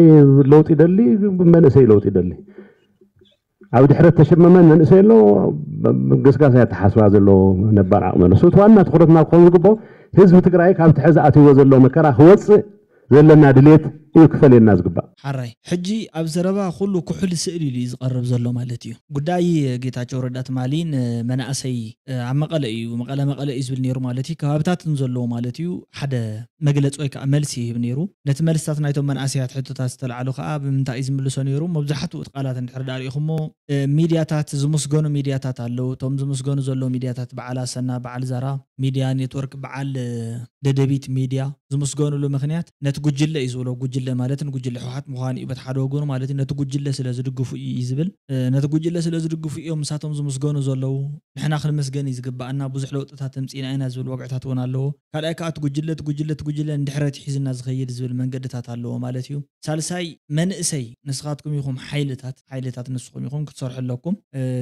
ለውጢ ይደሊ፣ መንእሰይ ለውጢ ይደሊ። ኣብ ድሕረት ተሸመመ መንእሰይ ኣሎ፣ ገስጋስ ኣተሓስባ ዘለዎ ነባር ዓቕሚ ኣሎ። እቲ ዋና ትኹረትና ክኾን ዝግብኦ ህዝቢ ትግራይ ካብቲ ሕዚ ኣትይዎ ዘሎ መከራ ክወፅእ ዘለና ድሌት እዩ ክፈልየና ዝግባእ። ሓራይ ሕጂ ኣብ ዘረባ ኩሉ ኩሕል ስእል ኢሉ እዩ ዝቐርብ ዘሎ ማለት እዩ። ጉዳይ ጌታቸው ረዳ ትማሊ ንመናእሰይ ኣብ መቐለ እዩ፣ መቐለ መቐለ እዩ ዝብል ነይሩ ማለት እዩ። ከባብታትን ዘለዎ ማለት እዩ ሓደ መግለፂ ወይ ከዓ መልሲ ይህብ ነይሩ። ነቲ መልስታት ናይቶም መናእሰያት ሕቶታት ዝተላዕሉ ከዓ ብምንታይ እዩ ዝምልሶ ነይሩ? መብዛሕትኡ እቲ ቃላት እንድሕር ዳኣ ሪኢኹሞ ሚድያታት ዝምስገኑ ሚድያታት ኣለዉ። እቶም ዝምስገኑ ዘለዉ ሚድያታት በዓል ኣሰና፣ በዓል ዛራ ሚድያ ኔትወርክ፣ በዓል ደደቢት ሚድያ ዝምስገኑሉ ምክንያት ነቲ ጉጅለ እዩ ዝብሎ። ጉጅለ ማለት ንጉጅለ ህወሓት ምዃኑ እዩ በቲ ሓደ ወገኑ ማለት እዩ። ነቲ ጉጅለ ስለ ዝድግፉ እዩ እዩ ዝብል። ነቲ ጉጅለ ስለ ዝድግፉ እዮም ንሳቶም ዝምስገኑ ዘለዉ። ንሕና ክንመስገን እዩ ዝግባኣና፣ ብዙሕ ለውጥታት ኣምፂእና ኢና ዝብል ወግዕታት እውን ኣለዎ። ካልኣይ ከዓ እቲ ጉጅለ እቲ ጉጅለ እቲ ጉጅለ እንድሕረት ሒዝና ዝኸይድ ዝብል መንገድታት ኣለዎ ማለት እዩ። ሳልሳይ መንእሰይ ንስኻትኩም ኢኹም ሓይልታት፣ ሓይልታት ንስኹም ኢኹም ክትሰርሑ ኣለኩም።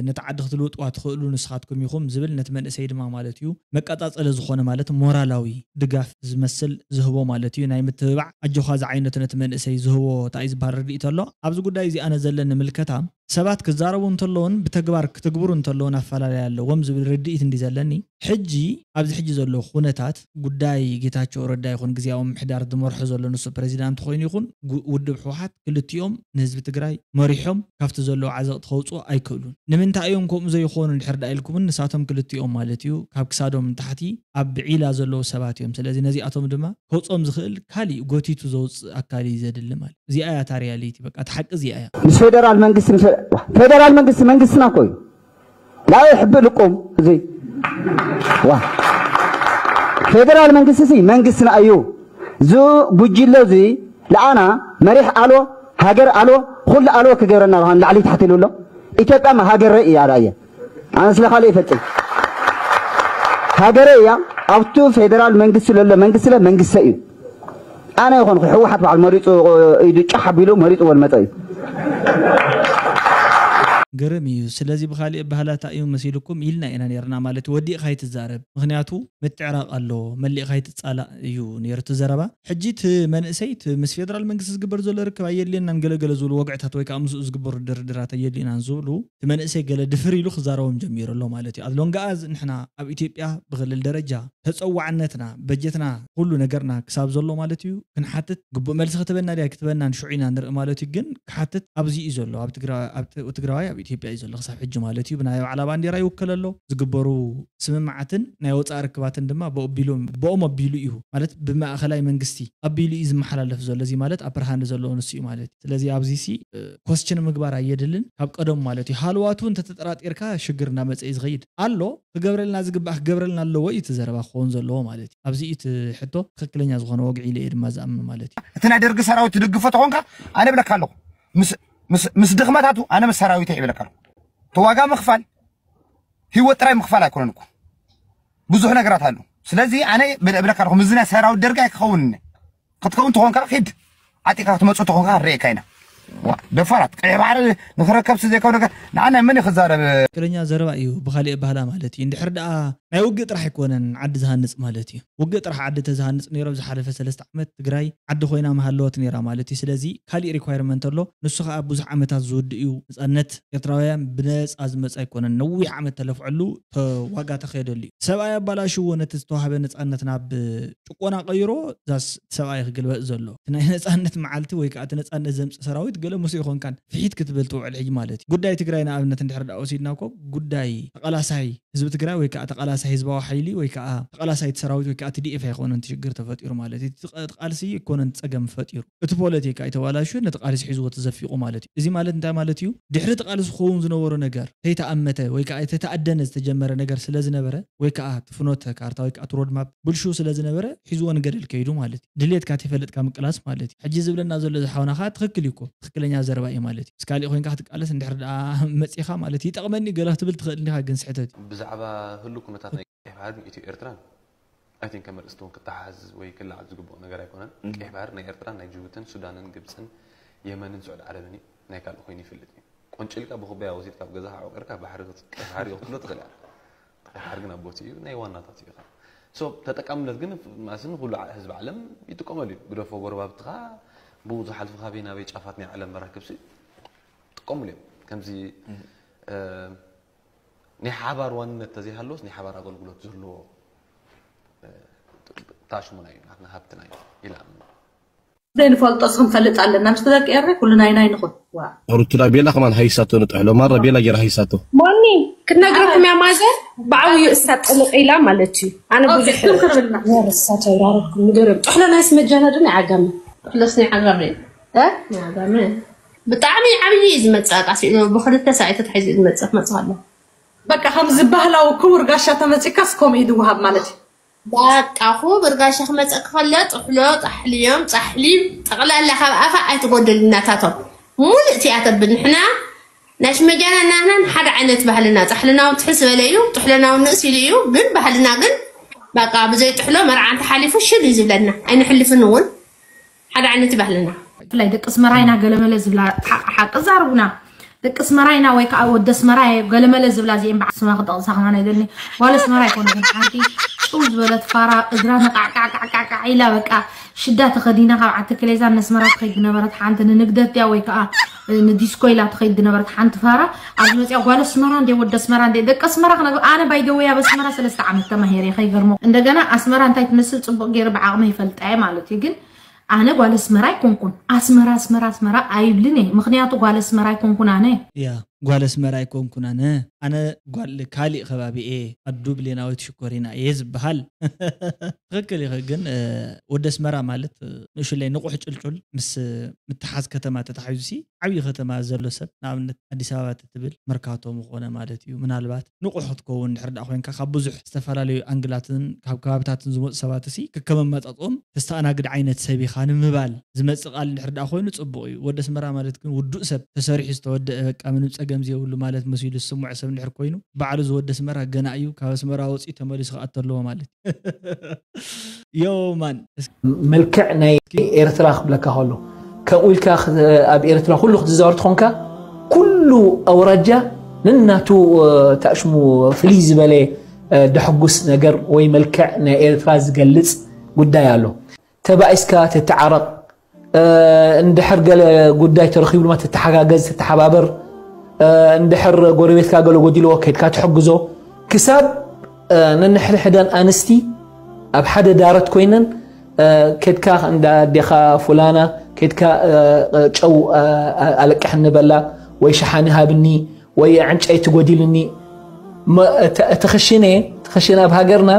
ነቲ ዓዲ ክትልውጥዋ ትኽእሉ ንስኻትኩም ኢኹም ዝብል ነቲ መንእሰይ ድማ ማለት እዩ መቀፃፀሊ ዝኾነ ማለት ሞራላዊ ድጋፍ ዝመስል ዝህቦ ማለት እዩ። ናይ ምትብባዕ ኣጆኻ ዝዓይነቱ ነቲ መንእሰይ ዝህቦ እንታይ እዩ ዝበሃል ርድኢት ኣሎ። ኣብዚ ጉዳይ እዚ ኣነ ዘለኒ ምልከታ ሰባት ክዛረቡ እንተለውን ብተግባር ክትግብሩ እንተለውን ኣፈላለይ ኣለዎም ዝብል ርድኢት እንዲ ዘለኒ ሕጂ ኣብዚ ሕጂ ዘሎ ኩነታት ጉዳይ ጌታቸው ረዳ ይኹን ግዜያዊ ምሕዳር ዝመርሖ ዘሎ ንሱ ፕሬዚዳንት ኮይኑ ይኹን ውድብ ህወሓት ክልቲኦም ንህዝቢ ትግራይ መሪሖም ካብቲ ዘለዎ ዓዘቕቲ ከውፅኡ ኣይክእሉን። ንምንታይ እዮም ከምኡ ዘይኾኑ እንድሕር ዳ ኢልኩምን ንሳቶም ክልቲኦም ማለት እዩ ካብ ክሳዶም ንታሕቲ ኣብ ብዒላ ዘለዉ ሰባት እዮም። ስለዚ ነዚኣቶም ድማ ከውፅኦም ዝኽእል ካሊእ ጎቲቱ ዘውፅእ ኣካል እዩ ዘድሊ ማለት እዚኣ እያ እታ ሪያሊቲ በቃ እቲ ሓቂ እዚኣ እያ። ምስ ፌደራል መንግስቲ ምስ ፌ- ፌደራል መንግስቲ መንግስትና እኮ እዩ። لا يحب لكم እዚ ዋ ፌደራል መንግስቲ ሲ መንግስትና እዩ። እዚ ጉጅለ እዚ ለኣና መሪሕ ኣልዎ ሃገር ኣልዎ ኩሉ ኣልዎ ክገብረና ብሃን ላዕሊ ታሕቲ ኢሉ ኣሎ። ኢትዮጵያ ሃገር እያ ራየ ኣነ ስለ ካልእ ይፈልጥ ሃገረ እያ ኣብቱ ፌደራል መንግስቲ ለሎ መንግስቲ ለ መንግስተ እዩ። ኣነ ይኾንኩ ህወሓት በዓል መሪፁ ኢዱ ጫሕ ኣቢሉ መሪፅዎ ዝመፀ እዩ። ግርም እዩ። ስለዚ ብኻሊእ ኣባህላታ እዩ መሲልኩም ኢልና ኢና ነርና ማለት እዩ። ወዲእኻ ኣይትዛረብ፣ ምኽንያቱ ምትዕራቕ ኣሎ፣ መሊእኻ ኣይትጻላእ እዩ ነይሩ እቲ ዘረባ። ሕጂ እቲ መንእሰይ እቲ ምስ ፌደራል መንግስቲ ዝግበር ዘሎ ርክብ ኣየድልየናን ገለገለ ዝብሉ ወግዕታት ወይ ከዓ ምስኡ ዝግበሩ ድርድራት ኣየድልዩናን ዝብሉ እቲ መንእሰይ ገለ ድፍር ኢሉ ክዛረቦም ጀሚሩ ኣሎ ማለት እዩ። ኣዝሎንጋኣ ንሕና ኣብ ኢትዮጵያ ብክልል ደረጃ ተፀዋዕነትና በጀትና ኩሉ ነገርና ክሳብ ዘሎ ማለት እዩ ክንሓትት ግቡእ መልሲ ክትበና ድያ ክትበና ንሽዑ ኢና ንርኢ ማለት እዩ። ግን ክሓትት ኣብዚ እዩ ዘሎ ኣብ ትግራዋይ ኣብ ኢትዮጵያ እዩ ዘሎ ክሳብ ሕጂ ማለት እዩ። ብናይ ባዕላ ባንዴራ ይውክል ኣሎ ዝግበሩ ስምምዓትን ናይ ወፃኢ ርክባትን ድማ ብኦም ኣቢሉ እዩ ማለት ብማእኸላይ መንግስቲ ኣቢሉ እዩ ዝመሓላለፍ ዘሎ። እዚ ማለት ኣብ ብርሃን ዘለዎ ንሱ እዩ ማለት እዩ። ስለዚ ኣብዚ ሲ ኮስችን ምግባር ኣየድልን ካብ ቀደሙ ማለት እዩ። ሃልዋቱ እንተተጠራጢርካ ሽግር እናመፀ እዩ ዝኸይድ ኣሎ። ክገብረልና ዝግባእ ክገብረልና ኣለዎ እዩ እቲ ዘረባ ክኸውን ዘለዎ ማለት እዩ። ኣብዚ እዩ እቲ ሕቶ ትኽክለኛ ዝኾነ ወግዒ ኢለ እየ ድማ ዝኣምን ማለት እዩ። እቲ ናይ ደርጊ ሰራዊት ትድግፎ ተኾንካ ኣነ እብለካ ኣለኹ ምስ- ምስ- ምስ ድኽመታቱ ኣነ ምስ ሰራዊተይ እብለካ ኣለኹ። እቲ ዋጋ ምኽፋል ህይወት ጥራይ ምኽፋል ኣይኮነን እኮ ብዙሕ ነገራት ኣሎ። ስለዚ ኣነ እብለካ ኣለኹ ምስዚ ናይ ሰራዊት ደርጊ ኣይክኸውን ክትከውን ተኾንካ ኪድ ዓጢቕካ ክትመፅእ ተኾንካ ክንርእየካ ኢና። ደፋራት ቀይሕ ባሕሪ ንክረከብ ሲ ዘይከው ነገር ንዓና መን እዩ ክዛረብ? ትክክለኛ ዘረባ እዩ ብካሊእ ኣባህላ ማለት እዩ። እንድሕር ደኣ ናይ ውግእ ጥራሕ ኣይኮነን ዓዲ ዝሃንፅ ማለት እዩ። ውግእ ጥራሕ ዓዲ ተዝሃንፅ ነይሩ ኣብ ዝሓለፈ ሰለስተ ዓመት ትግራይ ዓዲ ኮይና ምሃለወት ነይራ ማለት እዩ። ስለዚ ካሊእ ሪኳይርመንት ኣሎ ንሱ ከዓ ብዙሕ ዓመታት ዝውድእ እዩ። ነፃነት ኤርትራውያን ብነፃ ዝመፅ ኣይኮነን ነዊሕ ዓመት ተለፍዐሉ ዋጋ ተኸየደሉ እዩ። ሰብኣይ ኣባላሽዎ ነቲ ዝተዋህበ ነፃነት ናብ ጭቆና ቀይሮ ዛስ ሰብኣይ ክግልበጥ ዘሎ እቲ ናይ ነፃነት መዓልቲ ወይ ከዓ እቲ ነፃነት ዘምፅእ ሰራዊት ገለ ምስ ይኾንካን ፍሒት ክትብል ትውዕል ሕጂ ማለት እዩ። ጉዳይ ትግራይ ንኣብነት እንድሕር ዳ ወሲድና እኮ ጉዳይ ተቃላሳይ ህዝቢ ትግራይ ወይ ከዓ ተቃላሳይ ህዝባዊ ሓይሊ ወይ ከዓ ተቃላሳይ እቲ ሰራዊት ወይ ከዓ እቲ ዲኤፍ ኣይኮነን እቲ ሽግር ተፈጢሩ ማለት እዩ። እቲ ቃልሲ ኣይኮነን ፀገም ፈጢሩ እቲ ፖለቲካ ኣይተባላሹ ነቲ ቃልሲ ሒዝዎ ተዘፊቁ ማለት እዩ። እዚ ማለት እንታይ ማለት እዩ? ድሕሪ እቲ ቃልሲ ክኸውን ዝነበሮ ነገር ተይተኣመተ ወይ ከዓ ተይተኣደነ ዝተጀመረ ነገር ስለ ዝነበረ ወይ ከዓ እቲ ፍኖተ ካርታ ወይ ከዓ እቲ ሮድማፕ ብልሹ ስለ ዝነበረ ሒዝዎ ንገደል ከይዱ ማለት እዩ። ድሌትካ ተይፈለጥካ ምቅላስ ማለት እዩ። ሕጂ ዝብለና ዘሎ ዝሓውና ከዓ ትኽክል እዩ እኮ ትኽክለኛ ዘረባ እዩ ማለት እዩ። ምስ ካሊእ ኮይንካ ክትቃለስ እንድሕር ደኣ መፂኻ ማለት ይጠቕመኒ ገለ ክትብል ትኽእል እንዲኻ ግን ስሕተት እዩ። ብዛዕባ ህሉ ኩነታት ናይ ቀይሕ ባሕርን ኢትዮ ኤርትራን I think ከም ኣርእስቲ እውን ክተሓዝ ወይ ክለዓል ዝግብኦ ነገር ኣይኮነን። ቀይሕ ባሕሪ ናይ ኤርትራን ናይ ጅቡትን ሱዳንን ግብፅን የመንን ስዑድ ዓረብን እዩ። ናይ ካልእ ኮይኑ ይፈልጥ እዩ። ቆንጭልካ ብኩባያ ወሲድካ ኣብ ገዛኻ ዓቑርካ ባሕሪ ባሕሪ ክትብሎ ትኽእል ኢኻ። ቀይሕ ባሕሪ ግን ኣብ ቦትኡ እዩ ናይ ዋናታት እዩ። ሶ ተጠቃምነት ግን ማስን ኩሉ ዓ- ህዝቢ ዓለም ይጥቀመሉ እዩ። ግደፎ ጎረባብትኻ ብኡ ዝሓልፉ ካበይ ናበይ ጫፋት ናይ ዓለም መራክብሲ ይጥቀምሉ እዮም። ከምዚ እ፣ ናይ ሓባር ዋንነት ተዘይሃለዎስ ናይ ሓባር ኣገልግሎት ዘለዎ እ፣ ታሽሙና እዩ ናትና ሃብትና እዩ ኢላ ዘይንፈልጦ ክንፈልጥ ኣለና። ምስ ደቂ ኤረ ኩሉ ናይ ናይ ንኹን ዋ ሩትዳ ቤላ ከማን ሃይሳቶ ንጥሕሎ ማራ ቤላ ጌራ ሃይሳቶ ሞኒ ክትነግረኩም እያ ማዘር ብዓብዩ እሳ ጥልቕ ኢላ ማለት እዩ። ኣነ ብዙሕ ክርብልና ወርሳ ተብራረኩም ንገርም ጥሕሎ ናይ ስመጃና ድን ዓጋመ ጥሕሎስ ናይ ዓጋመ እ? ናይ ዓጋመ ብጣዕሚ ዓብዪ እዩ ዝመፅእ ኣቃሲ ብክልተ ሰብኣይ ተታሒዙ እዩ ዝመፅእ ክመፅእ ኣሎ። በቃ ከምዚ ባህላዊ ክቡር ጋሻ ተመፂካስ ከምኡ እዩ ዝወሃብ ማለት እዩ። በቃ ኩቡር ጋሻ ክመፀኪ ከሎ ጥሕሎ ጣሕልዮም ፃሕሊም ጠቕላላ ካብ ኣፋ ኣይትጎድል እናታቶም ሙሉእ ትያተብል ንሕና ናይ ሽመጃና ናህናን ሓደ ዓይነት ባህልና ፃሕልና እውን ትሕስ ዝበለ እዩ ጥሕለና እውን ንእስ ኢሉ እዩ ግን ባህልና ግን በቃ ብዘይ ጥሕሎ መርዓ እንተሓሊፉ ሽል እዩ ዝብለና ኣይንሕልፍን እውን ሓደ ዓይነት ባህልና ብፍላይ ደቂ ኣስመራ ኢና ገለመለ ዝብላ ሓ- ሓቂ ዛርቡና። ደቂ ኣስመራ ኢና ወይ ከዓ ወዲ ኣስመራ እየ ገለመለ ዝብላ እዚአን በዓል ስማ ክጠቕሳ ከማን ኣይደልኒ። ጓል ኣስመራ ኣይኮነትን ሓንቲ ጭው ዝበለት ፋራ እግራ ነቃዕቃዕቃዕቃዕ ኢላ በቃ ሽዳ ተኸዲና ካብ ዓቲ ክሌዛ ነስመራ ትኸይድ ዝነበረት ሓንቲ ንንግደት ድያ ወይ ከዓ ንዲስኮ ኢላ ትኸይድ ዝነበረት ሓንቲ ፋራ ኣብዚ መፅያ ጓል ኣስመራ እንደ ወዲ ኣስመራ እንደ ደቂ ኣስመራ ክነግ ኣነ ባይደወይ ኣብ ኣስመራ ሰለስተ ዓመት ተማሂረ ከይገርሞ እንደገና ኣስመራ እንታይ ትመስል ፅቡቅ ገይረ ብዓቕመ ይፈልጣ እየ ማለት እዩ ግን ኣነ ጓል ኣስመራ ኣይኮንኩን ኣስመራ ኣስመራ ኣስመራ ኣይብልን እየ ምክንያቱ ጓል ኣስመራ ኣይኮንኩን ኣነ ያ ጓል ኣስመራ ኣይኮንኩን ኣነ ኣነ ጓል ካሊእ ከባቢ እየ ኣዱ ብሌናዊት ሽኮሪና እየ ዝበሃል ትክክል ኢኸ ግን እ፣ ወዲ ኣስመራ ማለት እ፣ ንእሽለይ ንቑሕ ጭልጩል ምስ እ፣ ምትሓዝ ከተማ ተታሒዙ ሲ ዓብዪ ከተማ ዘሎ ሰብ ንኣብነት ኣዲስ ኣበባ ትብል መርካቶ ምኾነ ማለት እዩ ምናልባት ንቑሕ ክትከውን ድሕር ዳ ኮይንካ ካብ ብዙሕ ዝተፈላለዩ ኣንግላትን ካብ ከባብታትን ዝመፁ ሰባት ሲ ከከመመጣጥኦም ተስተኣናግድ ዓይነት ሰብ ኢኻ ንምባል ዝመፅእ ቃል እንድሕር ደኣ ኮይኑ ፅቡቕ እዩ። ወዲ ኣስመራ ማለት ግን ውዱእ ሰብ ተሰሪሑ ዝተወደአ በቃ ምንም ፀገም ዘይብሉ ማለት መሲሉ ዝስምዖ ሰብ እንድሕር ኮይኑ ባዕሉ እዚ ወዲ ኣስመራ ገና እዩ። ካብ ኣስመራ ወፂኡ ተመሊሱ ክኣቱ ኣለዎ ማለት እዩ። ዮማን መልክዕ ናይ ኤርትራ ክብለካ ከሎ ከምኡ ኢልካ ኣብ ኤርትራ ኩሉ ክትዛወር ትኾንካ ኩሉ ኣውራጃ ንናቱ ታሽሙ ፍልይ ዝበለ ደሕጉስ ነገር ወይ መልክዕ ናይ ኤርትራ ዝገልፅ ጉዳይ ኣሎ። ተባኢስካ ትተዓረቕ፣ እንድሕር ገለ ጉዳይ ተረኺቡ ድማ ትተሓጋገዝ፣ ትተሓባበር፣ እንድሕር ጎረቤትካ ገለ ጎዲልዎ ከድካ ትሕግዞ። ክሳብ ነንሕድሕደን ኣንስቲ ኣብ ሓደ ዳረት ኮይነን ከድካ እንዳ ኣዴኻ ፉላና ከድካ ጨው ኣለቅሕኒ በላ ወይ ሸሓኒ ሃብኒ ወይ ዕንጨይቲ ጎዲልኒ እቲ ክሽነ እቲ ክሽነ ኣብ ሃገርና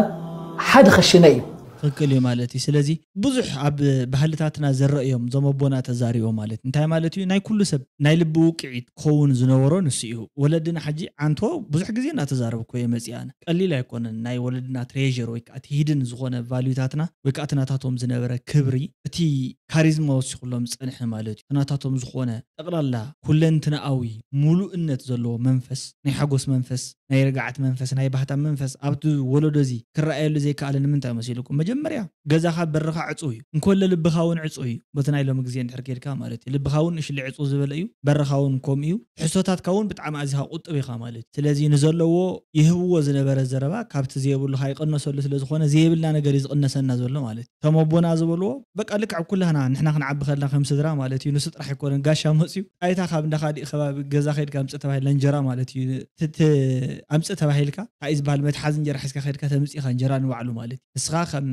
ሓደ ክሽነ እዩ። ትክክል እዩ ማለት እዩ። ስለዚ ብዙሕ ኣብ ባህልታትና ዝረእዮም ዞም ኣቦና ተዛሪቦ ማለት እንታይ ማለት እዩ ናይ ኩሉ ሰብ ናይ ልቢ ውቅዒት ክኸውን ዝነበሮ ንሱ እዩ። ወለድና ሕጂ ዓንቶ ብዙሕ ግዜ እናተዛረብኩ እየ መፂኣነ ቀሊል ኣይኮነን ናይ ወለድና ትሬር ወይ ከዓ ሂድን ዝኾነ ቫሉታትና ወይ ከዓ ትናታቶም ዝነበረ ክብሪ እቲ ካሪዝማ ወሲኹሎም ዝፀንሐ ማለት እዩ። ናታቶም ዝኾነ ጠቕላላ ኩለንትንኣዊ ሙሉእነት ዘለዎ መንፈስ፣ ናይ ሓጎስ መንፈስ፣ ናይ ርግዓት መንፈስ፣ ናይ ባህታ መንፈስ ኣብቲ ወለዶ እዚ ክረኣየሉ ዘይከኣለ ንምንታይ መሲልኩም? መጀመርያ ገዛኻ በርኻ ዕፁው እዩ፣ እንኮለ ልብኻ እውን ዕፁው እዩ። በቲ ናይ ሎሚ ግዜ እንድሕር ኬድካ ማለት እዩ። ልብኻ እውን እሽሊ ዕፁው ዝበለ እዩ፣ በርኻ እውን ከምኡ እዩ። ትሕዝቶታትካ እውን ብጣዕሚ ኣዚኻ ቁጥብ ኢኻ ማለት እዩ። ስለዚ ንዘለዎ ይህብዎ ዝነበረ ዘረባ ካብቲ ዘየብሉ ከይቀነሰሉ ስለዝኾነ ዘየብልና ነገር እዩ ዝቕነሰና ዘሎ ማለት እዩ። እቶም ኣቦና ዝበልዎ በቃ ልክዕ ኩላህና ንሕና ክንዓቢ ከለና ከም ስድራ ማለት እዩ ንሱ ጥራሕ ኣይኮነን ጋሻ መፅዩ ኣይታ ካብ እንዳ ካሊእ ከባቢ ገዛ ከይድካ ኣምፅእ ተባሂልና እንጀራ ማለት እዩ ኣምፅእ ተባሂልካ እንታይ ዝበሃል መትሓዚ እንጀራ ሒዝካ ከይድካ ተምፅኢኻ እንጀራ ንባዕሉ ማለት እዩ ንስኻ ከም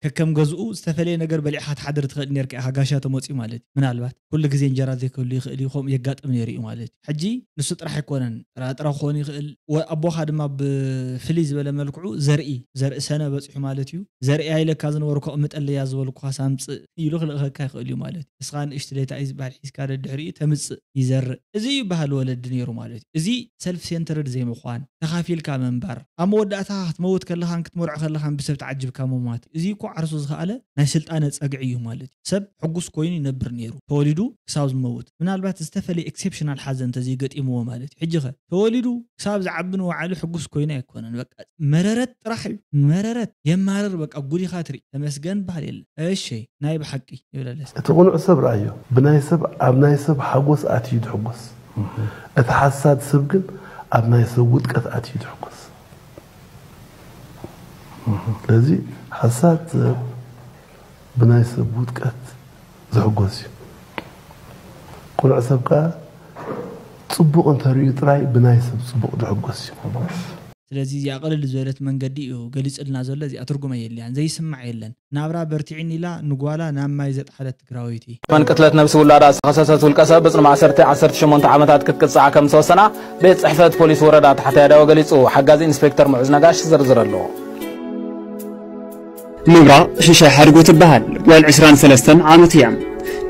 ከከም ገዝኡ ዝተፈለየ ነገር በሊዕካ ትሓድር ትኽእል ነርካ ኢኻ ጋሻ ተመፅዩ ማለት እዩ ምናልባት ኩሉ ግዜ እንጀራ ዘይክህሉ ይኽእል እዩ ከምኡ የጋጥም ነይሩ እዩ ማለት እዩ ሕጂ ንሱ ጥራሕ ኣይኮነን ጥራጥረ ክኾን ይኽእል ኣቦኻ ድማ ብፍልይ ዝበለ መልክዑ ዘርኢ ዘርኢ ሰነ በፂሑ ማለት እዩ ዘርኢ ኣይለካ ዝነበርኩ ኣቕምጠለያ ዝበልኩኻስ ኣምፅእ ኢሉ ክልእኸካ ይኽእል እዩ ማለት እዩ ንስኻ ንእሽትለይ እንታይ እዩ ዝበሃል ሒዝካ ደድሕሪኡ ተምፅእ ይዘርእ እዚ እዩ ባህሊ ወለዲ ነይሩ ማለት እዩ እዚ ሰልፍ ሴንተርድ ዘይምዃን ተኻፊልካ ምንባር ኣብ መወዳእታ ክትመውት ከለኻን ክትመርዖ ከለኻን ብሰብ ተዓጅብካ ምሟት እዚ እኮ ዓርሱ ዝኸኣለ ናይ ስልጣነ ፀግዒ እዩ ማለት እዩ ሰብ ሕጉስ ኮይኑ ይነብር ነይሩ ተወሊዱ ክሳብ ዝመውት ምናልባት ዝተፈለየ ኤክሴፕሽናል ሓዘን እንተዘይገጢምዎ ማለት እዩ ሕጂ ኸ ተወሊዱ ክሳብ ዝዓቢ ንባዕሉ ሕጉስ ኮይኑ ኣይኮነን በቃ መረረት ጥራሕ እዩ መረረት የማርር በቃ ጉዲኻ ትርኢ ተመስገን በሃል የለን እሺ ናይ ብሓቂ ይብለለስ እቲ ቁኑዕ ሰብ ረኣዮ ብናይ ሰብ ኣብ ናይ ሰብ ሓጎስ ኣትዩ ትሕጎስ እቲ ሓሳድ ሰብ ግን ኣብ ናይ ሰብ ውድቀት ኣትዩ ትሕጎስ ስለዚ ሓሳድ ሰብ ብናይ ሰብ ውድቀት ዝሕጎስ እዩ። ቅኑዕ ሰብ ከዓ ፅቡቕ እንተርእዩ ጥራይ ብናይ ሰብ ፅቡቕ ዝሕጎስ እዩ። ስለዚ እዚኣ ቅልል ዝበለት መንገዲ እዩ ገሊፅልና ዘሎ። እዚኣ ትርጉመ የልያን፣ ዘይስማዕ የለን። ናብራ በርቲዕኒ ኢላ ንጓላ ናብ ማይ ዘጥሓለት ትግራወይቲ። መን ቅትለት ነብሲ ውላዳ ዝተኸሰሰት ውልቀ ሰብ ብጽኑ ማእሰርቲ ዓሰርተ ሸሞንተ ዓመታት ክትቅጻዕ ከም ዝተወሰና ቤት ጽሕፈት ፖሊስ ወረዳ ታሕታይ ኣዳወ ገሊጹ። ሓጋዚ ኢንስፔክተር ምዑዝ ነጋሽ ዝርዝር ኣለዎ። ንብራ ሽሻይ ሓድጉ ትበሃል ጓል ዕስራን ሰለስተን ዓመት እያ።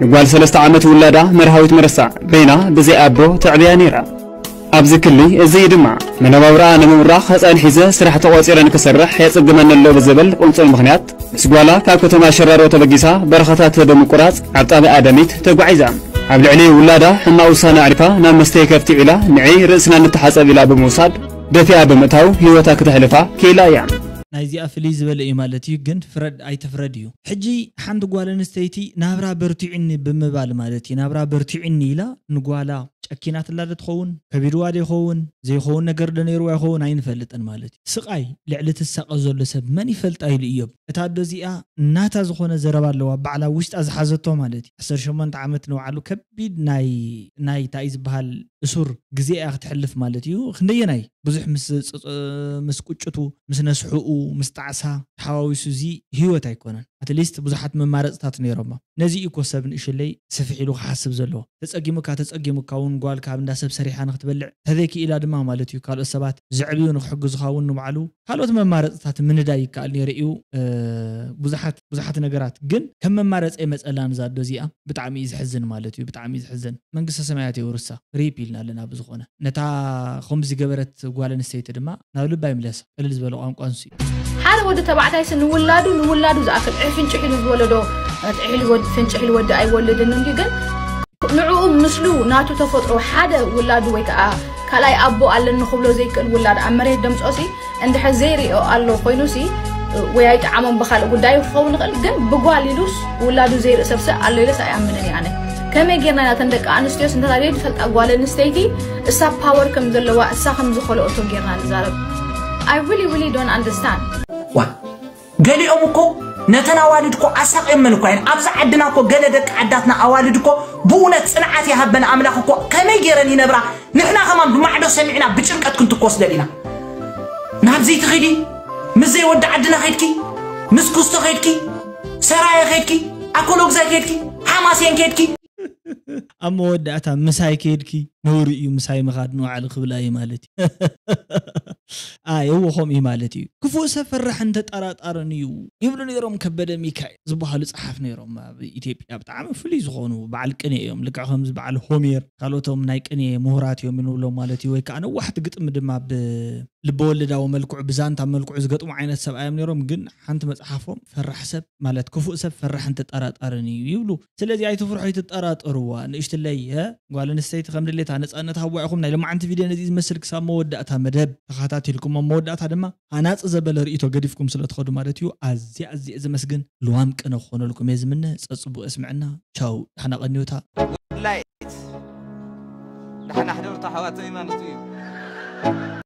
ንጓል ሰለስተ ዓመት ውላዳ መርሃዊት መረሳ በይና ብዘይ ኣቦ ተዕብያ ነይራ። ኣብዚ ክሊ እዚ እዩ ድማ መነባብራ ንምብራኽ ህፃን ሒዘ ስራሕ ተቆፂረ ንክሰርሕ የፅግመኒ ኣሎ ብዝብል ቁንፁል ምክንያት ምስ ጓላ ካብ ከተማ ሸራሮ ተበጊሳ በረኻታት ብምቁራፅ ኣብ ጣብያ ኣደሚት ተጓዒዛ። ኣብ ልዕሊ ውላዳ ሕማቅ ውሳነ ኣዕሪፋ ናብ መስተይ ከፍቲ ዒላ ንዒ ርእስና ንተሓፀብ ኢላ ብምውሳድ ደፊኣ ብምእታው ህይወታ ክተሕልፋ ክኢላ እያ። ናይዚኣ ፍልይ ዝበለ እዩ ማለት እዩ፣ ግን ፍረድ ኣይትፍረድ እዩ። ሕጂ ሓንቲ ጓል ኣንስተይቲ ናብራ በርቲዑኒ ብምባል ማለት እዩ፣ ናብራ በርቲዑኒ ኢላ ንጓላ ጨኪናትላ ዶ ትኸውን? ከቢድዋ ዶ ይኸውን? ዘይኸውን ነገር ዶ ነይርዋ ይኸውን? ኣይንፈልጥን ማለት እዩ። ስቓይ ልዕሊ ትሳቐ ዘሎ ሰብ መን ይፈልጣ ኢሉ እዮብ። እታ ኣዶ እዚኣ ናታ ዝኾነ ዘረባ ኣለዋ፣ ባዕላ ውሽጣ ዝሓዘቶ ማለት እዩ። ዓሰርተ ሸሞንተ ዓመት ንባዕሉ ከቢድ ናይ ናይ እንታይ ዝበሃል እሱር ግዜ እያ ክትሕልፍ ማለት እዩ። ክንደየናይ ብዙሕ ምስ ፅ- ፅ- ምስ ቁጭቱ፣ ምስ ነስሕኡ፣ ምስ ጣዕሳ ተሓዋዊሱ እዚ ህይወት ኣይኮነን። ኣትሊስት ብዙሓት መማረፅታት ነይሮማ። ነዚ እዩ እኮ ሰብ ንእሽለይ ስፍሕ ኢሉ ክሓስብ ዘለዎ። ተፀጊሙካ ተፀጊሙካ እውን ጓል ካብ እንዳ ሰብ ሰሪሓ ንክትበልዕ ተዘይክኢላ ድማ ማለት እዩ ካልኦት ሰባት ዘዕብዩ ንክሕግዙኻ እውን ንባዕሉ ካልኦት መማረፅታት ምንዳይ ይከኣል ነይሩ እዩ። እ፣ ብዙሓት ብዙሓት ነገራት ግን ከም መማረፂ የመፀላን እዛ ኣዶ እዚኣ። ብጣዕሚ እዩ ዝሕዝን ማለት እዩ፣ ብጣዕሚ እዩ ዝሕዝን። መንግስተ ሰማያት የውርሳ። ሪፕ ኢልና ኣለና። ብዝኾነ ነታ ከምዚ ዝገበረት ጓል ኣንስተይቲ ድማ ናብ ልባ ይምለሳ። ቅልል ዝበለ ቋንቋ ንሱ እዩ። ሓደ ወዲ ተባዕታይሲ ንውላዱ ንውላዱ ዝኣክል ዕፍንጭሕ ኢሉ ዝወለዶ ጥዕሕ ኢሉ ወድ- ፍንጭሕ ኢሉ ወዲ ኣይወልድን እንዲ ግን ንዕኡ ምስሉ ናቱ ተፈጥሮ ሓደ ውላዱ ወይ ከዓ ካልኣይ ኣቦ ኣለኒ ክብሎ ዘይክእል ውላድ ኣብ መሬት ደምፆሲ እንድሕር ዘይሪኦ ኣሎ ኮይኑሲ ወይ ኣይጠዓሞም ብካልእ ጉዳዩ ክኸውን ይኽእል ግን ብጓል ኢሉስ ውላዱ ዘይርኢ ሰብሰ ኣሎ ኢለስ ኣይኣምንን እየ ኣነ ከመይ ጌርና ኢና ተን ደቂ ኣንስትዮስ እንተታደይ ዝፈልጣ ጓል ኣንስተይቲ እሳ ፓወር ከም ዘለዋ እሳ ከም ዝኸልኦቶ ጌርና ንዛረብ I really really don't understand ዋ ገሊኦም እኮ ነተን ኣዋልድ እኮ ኣሳቂዮመን እኳ እየን። ኣብዚ ዓድና እኮ ገለ ደቂ ዓዳትና ኣዋልድ እኮ ብእውነት ጽንዓት ይሃበን ኣምላኽ እኮ ከመይ ገይረን ይነብራ? ንሕና ከማን ብማዕዶ ሰሚዕና ብጭንቀት ክንትኮስ ደሊና። ናብዚ ትኺዲ ምስ ዘይወዲ ዓድና ኸይድኪ ምስ ኩስቶ ኸይድኪ ሰራየ ኸይድኪ ኣኮሎግዛይ ኸይድኪ ሓማሴን ኸይድኪ ኣብ መወዳእታ ምሳይ ከይድኪ ነውሪ እዩ ምሳይ ምኻድ ንባዕሉ ክብላ እዩ ማለት እዩ። ኣይ እዎ ከምኡ እዩ ማለት እዩ። ክፉእ ሰብ ፈራሕን ተጠራጣርን እዩ ይብሉ ነይሮም ከበደ ሚካኤል ዝበሃሉ ጸሓፍ ነይሮም ኣብ ኢትዮጵያ ብጣዕሚ ፍሉይ ዝኾኑ በዓል ቅኔ እዮም። ልክዕ ከምዚ በዓል ሆሜር ካልኦቶም ናይ ቅኔ ምሁራት እዮም ንብሎም ማለት እዩ። ወይ ከዓ ነዋሕቲ ግጥሚ ድማ ብ ልበወለዳዊ መልክዑ ብዛንታ መልክዑ ዝገጥሙ ዓይነት ሰብኣይ እዮም ነይሮም። ግን ሓንቲ መፅሓፎም ፈራሕ ሰብ ማለት ክፉእ ሰብ ፈራሕን ተጠራጣርን እዩ ይብሉ። ስለዚ ኣይትፍርሑ ኣይትጠራጠርዋ ንእሽትለይ እ ጓል ኣንስተይቲ ከም ድሌታ ነፃነት ሃብዋ ኢኹም። ናይ ሎማዓንቲ ቪድዮ ነዚ ዝመስል ክሳብ መወዳእታ መደብ ተኸታቲልኩም ኣብ መወዳእታ ድማ ሃናፂ ዘበለ ርእይቶ ገዲፍኩም ስለ ትኸዱ ማለት እዩ። ኣዝየ ኣዝየ ዘመስግን ልዋም ቅነ ክኾነልኩም እየ ዝምነ። ፀፅቡቅ የስምዐና። ቻው ዳሕና ቀንዩታ። ላይት ዳሕና ሕደርቶ ኣሕዋተይ ማለት እዩ።